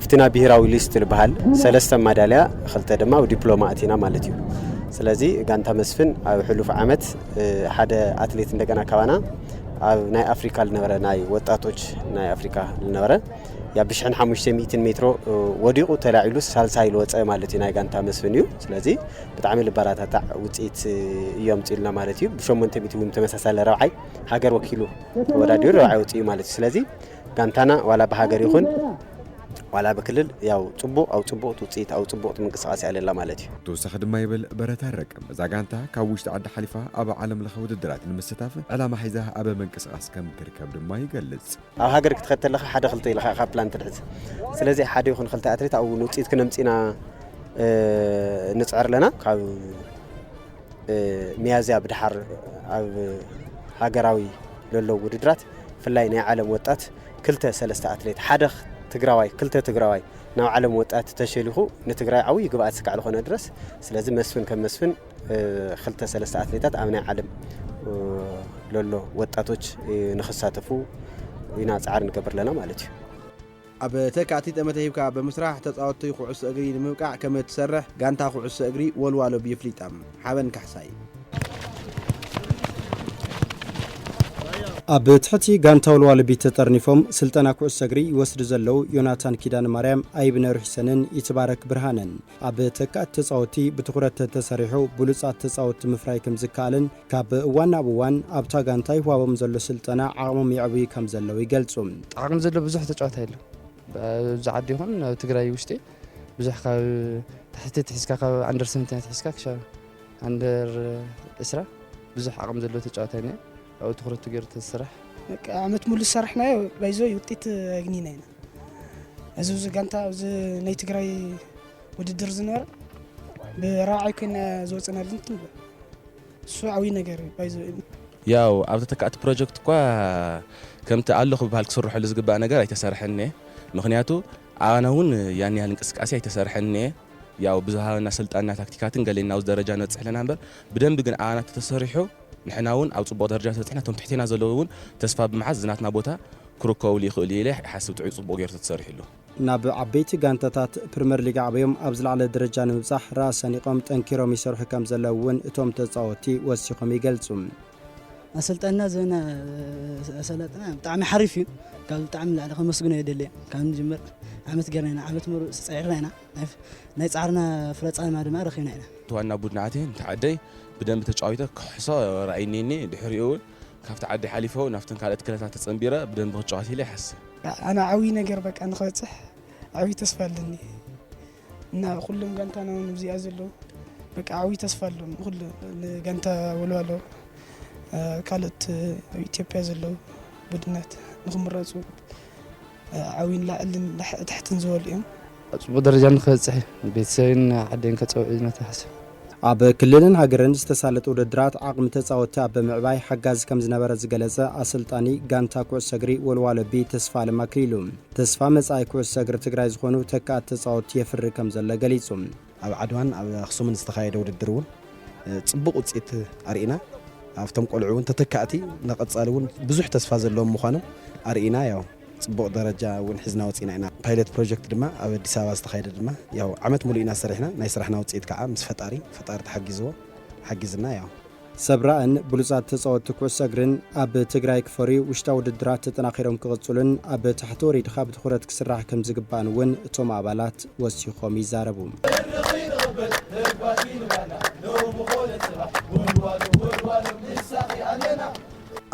ኣብቲ ናብ ብሄራዊ ሊስት ዝበሃል ሰለስተ ማዳልያ፣ ክልተ ድማ ኣብ ዲፕሎማ ኣቲና ማለት እዩ። ስለዚ ጋንታ መስፍን ኣብ ሕሉፍ ዓመት፣ እ፣ ሓደ ኣትሌት እንደገና ካባና ኣብ ናይ ኣፍሪካ ዝነበረ ናይ ወጣቶች ናይ ኣፍሪካ ዝነበረ ያ ብሽሕን ሓሙሽተ ሚእትን ሜትሮ፣ እ፣ ወዲቑ ተላዒሉ ሳልሳይ ዝወፀ ማለት እዩ ናይ ጋንታ መስፍን እዩ። ስለዚ ብጣዕሚ ልበራታታዕ ውፅኢት፣ እ፣ እዮም ፅልና ማለት እዩ። ብሸሞንተ ሚእቲ እውን ተመሳሳሊ ረብዓይ ሃገር ወኪሉ ተወዳዲሩ ረብዓይ ወፂኡ ማለት እዩ። ስለዚ ጋንታና ዋላ ብሃገር ይኹን ዋላ ብክልል ያው ጽቡቕ፣ ኣብ ጽቡቕ ውጽኢት፣ ኣብ ጽቡቕ ምንቅስቃስ እያ ለላ ማለት እዩ። ተወሳኺ ድማ ይብል በረታ ረቀ፣ እዛ ጋንታ ካብ ውሽጢ ዓዲ ሓሊፋ ኣብ ዓለም ለኸ ውድድራት ንምስታፍ ዕላማ ሒዛ ኣብ ምንቅስቃስ ከም ትርከብ ድማ ይገልጽ። ኣብ ሃገር ክትኸድ ተለኻ ሓደ ክልተ ኢልኻ ኢኻ ፕላን ትድሕዝ። ስለዚ ሓደ ይኹን ክልተ ኣትሌት ኣብኡ ንውጽኢት ክነምጽእ ኢና፣ እ፣ ንጽዕር ኣለና። ካብ እ፣ ሚያዝያ ብድሓር ኣብ ሃገራዊ ለለዉ ውድድራት፣ ብፍላይ ናይ ዓለም ወጣት ክልተ ሰለስተ ኣትሌት፣ ሓደ ትግራዋይ፣ ክልተ ትግራዋይ ናብ ዓለም ወጣት ተሸሊኹ ንትግራይ ዓብዪ ግብኣት ስካዕ ዝኾነ ድረስ፣ ስለዚ መስፍን ከም መስፍን፣ እ፣ ክልተ ሰለስተ ኣትሌታት ኣብ ናይ ዓለም፣ እ፣ ለሎ ወጣቶች፣ እ፣ ንኽሳተፉ ኢና ጻዕሪ ንገብር ኣለና ማለት እዩ። ኣብ ተካእቲ ጠመተ ሂብካ ብምስራሕ ተጻወትቲ ኩዕሶ እግሪ ንምብቃዕ ከም እትሰርሕ ጋንታ ኩዕሶ እግሪ ወልዋሎ ብ የፍሊጣ። ሓበን ካሕሳይ። ኣብ ትሕቲ ጋንታ ወልዋሎ ቢ ተጠርኒፎም ስልጠና ኩዕሶ እግሪ ይወስዱ ዘለዉ ዮናታን ኪዳነ ማርያም፣ ኣይብነ ርሑሰንን ይትባረክ ብርሃነን ኣብ ተካእቲ ተጻወትቲ ብትኹረት ተተሰሪሑ ብሉጻት ተጻወትቲ ምፍራይ ከም ዝከኣልን ካብ እዋን ናብ እዋን ኣብታ ጋንታ ይወሃቦም ዘሎ ስልጠና ዓቕሞም የዕብዩ ከም ዘለዉ ይገልጹ። ዓቕሚ ዘሎ ብዙሕ ተጫዋታይ ኣሎ። ኣብዚ ዓዲ ይኹን ኣብ ትግራይ ውሽጢ ብዙሕ ካብ ታሕቲ ትሒዝካ ካብ ኣንደር ሰቨንቲን ትሒዝካ ክሻብ ኣንደር ዕስራ ብዙሕ ዓቕሚ ዘለዎ ተጫዋታይ እኒአ። ኣብኡ ትኹረት ገይሩ ተዝስራሕ። በቃ ዓመት ሙሉ ዝሰራሕናዮ ባይዞ ውጤት ኣግኒና ኢና። እዚ፣ እዚ ጋንታ ኣብዚ ናይ ትግራይ ውድድር ዝነበረ ብራብዓይ ኮይና ዝወፅናሉ እንትን እሱ ዓብዪ ነገር እዩ። ባይዞ ያው ኣብ ተተካእቲ ፕሮጀክት እኳ ከምቲ ኣሎ ክበሃል ክስርሐሉ ዝግባእ ነገር ኣይተሰርሐን እየ። ምኽንያቱ ኣነ እውን ያን ያህል እንቅስቃሴ ኣይተሰርሐን እየ። ያው ብዝሃበና ስልጣንና ታክቲካትን ገሌና ኣብዚ ደረጃ ንበፅሕ ኣለና እምበር ብደንቢ ግን ኣባና ተተሰሪሑ ንሕና እውን ኣብ ፅቡቕ ደረጃ ተበፅሕና እቶም ትሕቴና ዘለዉ እውን ተስፋ ብምሓዝ ዝናትና ቦታ ክርከቡሉ ይኽእሉ ኢለ ይሓስብ። ጥዑይ ፅቡቕ ገይሩ ተተሰሪሕሉ። ናብ ዓበይቲ ጋንታታት ፕሪመር ሊግ ዓብዮም ኣብ ዝለዓለ ደረጃ ንምብጻሕ ራእ ሰኒቖም ጠንኪሮም ይሰርሑ ከም ዘለዉ እውን እቶም ተጻወትቲ ወሲኾም ይገልጹ። ኣሰልጣንና ዘበና ኣሰላጥና ብጣዕሚ ሓሪፍ እዩ። ካብ ብጣዕሚ ንላዕሊ ከመስግኖ የደልየ። ካብ ንጅምር ዓመት ጌርና ኢና፣ ዓመት ሙሉእ ጸዒርና ኢና። ናይ ፍ-፣ ናይ ጻዕርና ፍረ ጻማ ድማ ረኺብና ኢና። እቲ ዋና ቡድን ኣትየ ንተዓደይ ብደንቢ ተጫዊተ ክሕሶ ራእይ እኒኒ። ድሕሪኡ እውን ካብቲ ዓዲ ሓሊፈ እውን ናብተን ካልኦት ክለታት ተጸንቢረ ብደንቢ ክጫወት ኢለ ይሓስብ። ኣነ ዓብዪ ነገር በቃ ንኽበጽሕ ዓብዪ ተስፋ ኣለኒ። እና ኩሎም ጋንታና እውን ኣብዚኣ ዘለዉ በቃ ዓብዪ ተስፋ ኣለዎም። ንኹሉ ንጋንታ ወልዋሎ፣ እ፣ ካልኦት ኣብ ኢትዮጵያ ዘለዉ ቡድናት ንኽምረፁ፣ እ፣ ዓብዪ ንላዕልን ላሕ-፣ ታሕትን ዝበሉ እዮም። ኣብ ፅቡቕ ደረጃ ንኽበፅሕ ቤተሰብን ዓደይን ከፀውዕ እዩ እናተሓሰብ። ኣብ ክልልን ሃገርን ዝተሳለጡ ውድድራት ዓቕሚ ተጻወትቲ ኣብ ብምዕባይ ሓጋዚ ከም ዝነበረ ዝገለጸ ኣሰልጣኒ ጋንታ ኩዕሶ እግሪ ወልዋሎ ቢ ተስፋ ኣለም ኣክሊሉ፣ ተስፋ መጻኢ ኩዕሶ እግሪ ትግራይ ዝኾኑ ተካእቲ ተጻወትቲ የፍሪ ከም ዘሎ ገሊጹ። ኣብ ዓድዋን ኣብ ኣኽሱምን ዝተኻየደ ውድድር እውን፣ እ፣ ጽቡቕ ውጽኢት ኣርኢና። ኣብቶም ቆልዑ እውን ተተካእቲ ንቐጻሊ እውን ብዙሕ ተስፋ ዘለዎም ምዃኖም ኣርኢና። ያው ጽቡቕ ደረጃ እውን ሒዝና ወጺና ኢና። ፓይለት ፕሮጀክት ድማ ኣብ ኣዲስ ኣበባ ዝተኻየደ ድማ ያው ዓመት ሙሉእ ኢና ሰሪሕና። ናይ ስራሕና ውጽኢት ከዓ ምስ ፈጣሪ፣ ፈጣሪ ተሓጊዝዎ፣ ሓጊዝና ያው። ሰብራእን ብሉጻት ተጻወትቲ ኩዕሶ እግርን ኣብ ትግራይ ክፈርዩ ውሽጣዊ ውድድራት ተጠናኺሮም ክቕጽሉን ኣብ ታሕቲ ወሪድኻ ብትኹረት ክስራሕ ከም ዝግባእን እውን እቶም ኣባላት ወሲኾም ይዛረቡ።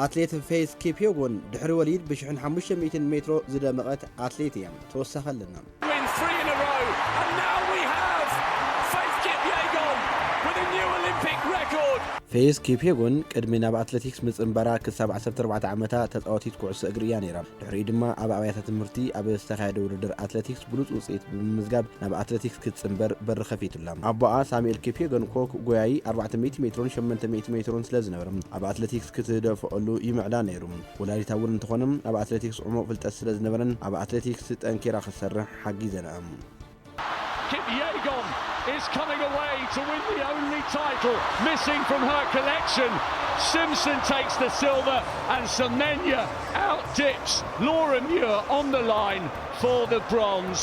ኣትሌት ፌዝ ኪፕዮጎን ድሕሪ ወሊድ ብ ሽሕን ሓሙሽተ ሚእትን ሜትሮ ዝደመቐት ኣትሌት እያ። ተወሳኺ ኣለና። Win three in a row, and now we have Faith Kipyegon with a new Olympic record. ፌዝ ኪፕዮጎን ቅድሚ ናብ ኣትሌቲክስ ምጽንባራ ክሳብ ዓሰርተ ኣርባዕተ ዓመታ ተጻዋቲት ኩዕሶ እግሪ እያ ነይራ። ድሕሪኡ ድማ ኣብ ኣብያተ ትምህርቲ ኣብ ዝተኻየደ ውድድር ኣትሌቲክስ ብሉጽ ውጽኢት ብምምዝጋብ ናብ ኣትሌቲክስ ክትጽንበር በሪ ከፊቱላ። ኣቦኣ ሳሙኤል ኪፕዮጎን ኮክ ጎያዪ ኣርባዕተ ሚእቲ ሜትሮን ሸሞንተ ሚእቲ ሜትሮን ስለ ዝነበረ ኣብ ኣትሌቲክስ ክትደፍኦሉ ይምዕዳ ነይሩ። ወላዲታ እውን እንተኾነ ኣብ ኣትሌቲክስ ዕሙቕ ፍልጠት ስለ ዝነበረን ኣብ ኣትሌቲክስ ጠንኪራ ክትሰርሕ ሓጊዘንኣ። Kipyegon is coming away to win the only title missing from her collection. Simpson takes the silver and Semenya outdips Laura Muir on the line for the bronze.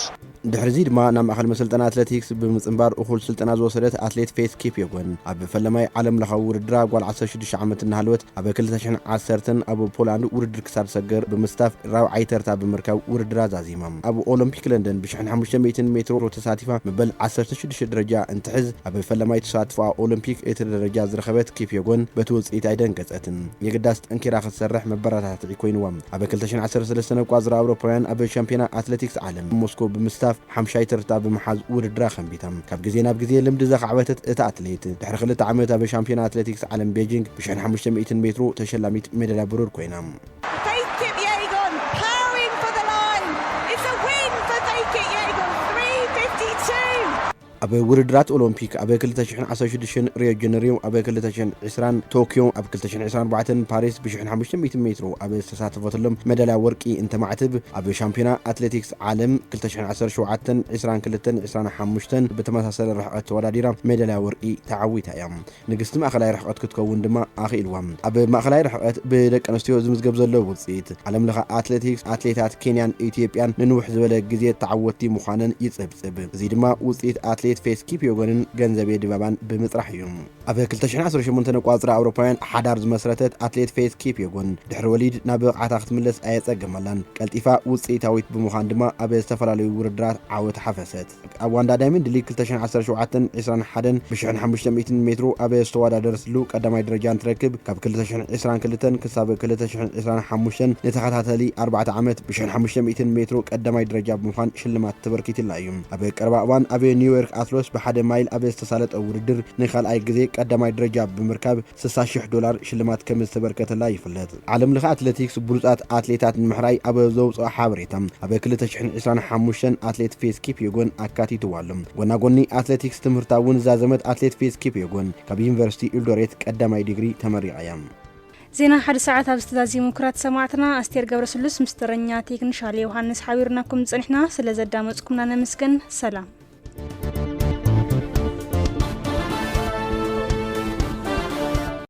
ድሕሪዚ ድማ ናብ ማእኸል መሰልጠና ኣትሌቲክስ ብምጽንባር እኹል ስልጠና ዝወሰደት ኣትሌት ፌዝ ኪፕዮጎን ኣብ ፈለማይ ዓለም ለኻዊ ውድድራ ጓል ዓሰርተ ሽዱሽተ ዓመት እናሃለወት ኣብ ክልተ ሽሕን ዓሰርተን ኣብ ፖላንድ ውድድር ክሳብ ሰገር ብምስታፍ ራብዓይ ተርታ ብምርካብ ውድድራ ዛዚማ። ኣብ ኦሎምፒክ ለንደን ብ ሽሕን ሓሙሽተ ሚእትን ሜትሮ ተሳቲፋ መበል ዓሰርተ ሽዱሽተ ደረጃ እንትሕዝ፣ ኣብ ፈለማይ ተሳትፎኣ ኦሎምፒክ እቲ ደረጃ ዝረኸበት ኪፕዮጎን በቲ ውጽኢት ኣይደንገጸትን። የግዳስ ጠንኪራ ክትሰርሕ መበረታትዒ ኮይንዋ። ኣብ ክልተ ሽሕን ዓሰርተ ሰለስተን ኣቋጽራ ኣውሮፓውያን ኣብ ሻምፒዮና ኣትሌቲክስ ዓለም ሞስኮ ብምስታፍ ሓምሻይ ተርታ ብምሓዝ ውድድራ ከንቢታ። ካብ ግዜ ናብ ግዜ ልምዲ ዘኻዕበተት እታ ኣትሌት፣ ድሕሪ ክልተ ዓመት ኣብ ሻምፒዮና ኣትሌቲክስ ዓለም ቤጂንግ ብ ሽሕን ሓሙሽተ ሚእትን ሜትሮ ተሸላሚት ሜዳልያ ብሩር ኮይና። Faith Kipyegon powering for the line. It's a win for Faith Kipyegon, three fifty-two. ኣብ ውድድራት ኦሎምፒክ ኣብ ክልተ ሽሕን ዓሰርተ ሽዱሽተን ሪዮ ጀነሪዮ፣ ኣብ ክልተ ሽሕን ዕስራን ቶክዮ፣ ኣብ ክልተ ሽሕን ዕስራን ኣርባዕተን ፓሪስ ብ ሽሕን ሓሙሽተ ሚእትን ሜትሮ ኣብ ዝተሳተፈትሎም ሜዳልያ ወርቂ እንተማዕትብ፣ ኣብ ሻምፒዮና ኣትሌቲክስ ዓለም ክልተ ሽሕን ዓሰርተ ሸውዓተን፣ ዕስራን ክልተን፣ ዕስራን ሓሙሽተን ብተመሳሰለ ርሕቀት ተወዳዲራ ሜዳልያ ወርቂ ተዓዊታ እያ። ንግስቲ ማእኸላይ ርሕቀት ክትከውን ድማ ኣኽኢልዋ። ኣብ ማእኸላይ ርሕቀት ብደቂ ኣንስትዮ ዝምዝገብ ዘሎ ውፅኢት፣ ዓለም ለኸ ኣትሌቲክስ ኣትሌታት ኬንያን ኢትዮጵያን ንንውሕ ዝበለ ግዜ ተዓወትቲ ምዃነን ይፅብፅብ። እዚ ድማ ውፅኢት ኣትሌት ፌዝ ኪፕዮጎንን ገንዘቤ ድባባን ብምፅራሕ እዩ። ኣብ ክልተ ሽሕን ዓሰርተ ሸሞንተን ኣቋፅራ ኣውሮፓውያን ሓዳር ዝመስረተት ኣትሌት ፌዝ ኪፕዮጎን ድሕሪ ወሊድ ናብ ብቕዓታ ክትምለስ ኣየፀገመላን። ቀልጢፋ ውፅኢታዊት ብምዃን ድማ ኣብ ዝተፈላለዩ ውድድራት ዓወት ሓፈሰት። ኣብ ዋንዳ ዳይመንድ ሊግ ክልተ ሽሕን ዓሰርተ ሸውዓተን ዕስራን ሓደን ብ ሽሕን ሓሙሽተ ሚእትን ሜትሮ ኣብ ዝተወዳደረትሉ ቀዳማይ ደረጃ እንትረክብ፣ ካብ ክልተ ሽሕን ዕስራን ክልተን ክሳብ ክልተ ሽሕን ዕስራን ሓሙሽተን ንተኸታተሊ ኣርባዕተ ዓመት ብ ሽሕን ሓሙሽተ ሚእትን ሜትሮ ቀዳማይ ደረጃ ብምዃን ሽልማት ተበርኪትላ እዩ። ኣብ ቀረባ እዋን ኣብ ኒውዮርክ ኣትሎስ ብሓደ ማይል ኣብ ዝተሳለጠ ውድድር ንኻልኣይ ግዜ ቀዳማይ ደረጃ ብምርካብ ስሳ ሽሕ ዶላር ሽልማት ከም ዝተበርከተላ ይፍለጥ። ዓለም ለኸ ኣትሌቲክስ ብሉጻት ኣትሌታት ንምሕራይ ኣብ ዘውፅኦ ሓበሬታ፣ ኣብ ክልተ ሽሕን ዕስራን ሓሙሽተን ኣትሌት ፌዝ ኪፕዮጎን ኣካቲትዋ ኣሎ። ጎና ጎኒ ኣትሌቲክስ ትምህርታ እውን ዝዛዘመት ኣትሌት ፌዝ ኪፕዮጎን ካብ ዩኒቨርሲቲ ኢልዶሬት ቀዳማይ ዲግሪ ተመሪቓ እያ። ዜና ሓደ ሰዓት ኣብ ዝተዛዚሙ ክራት ሰማዕትና ኣስቴር ገብረስሉስ ምስ ተረኛ ቴክኒሻል ዮሃንስ ሓቢርናኩም ዝጸኒሕና ስለ ዘዳመጽኩምና ነመስግን። ሰላም።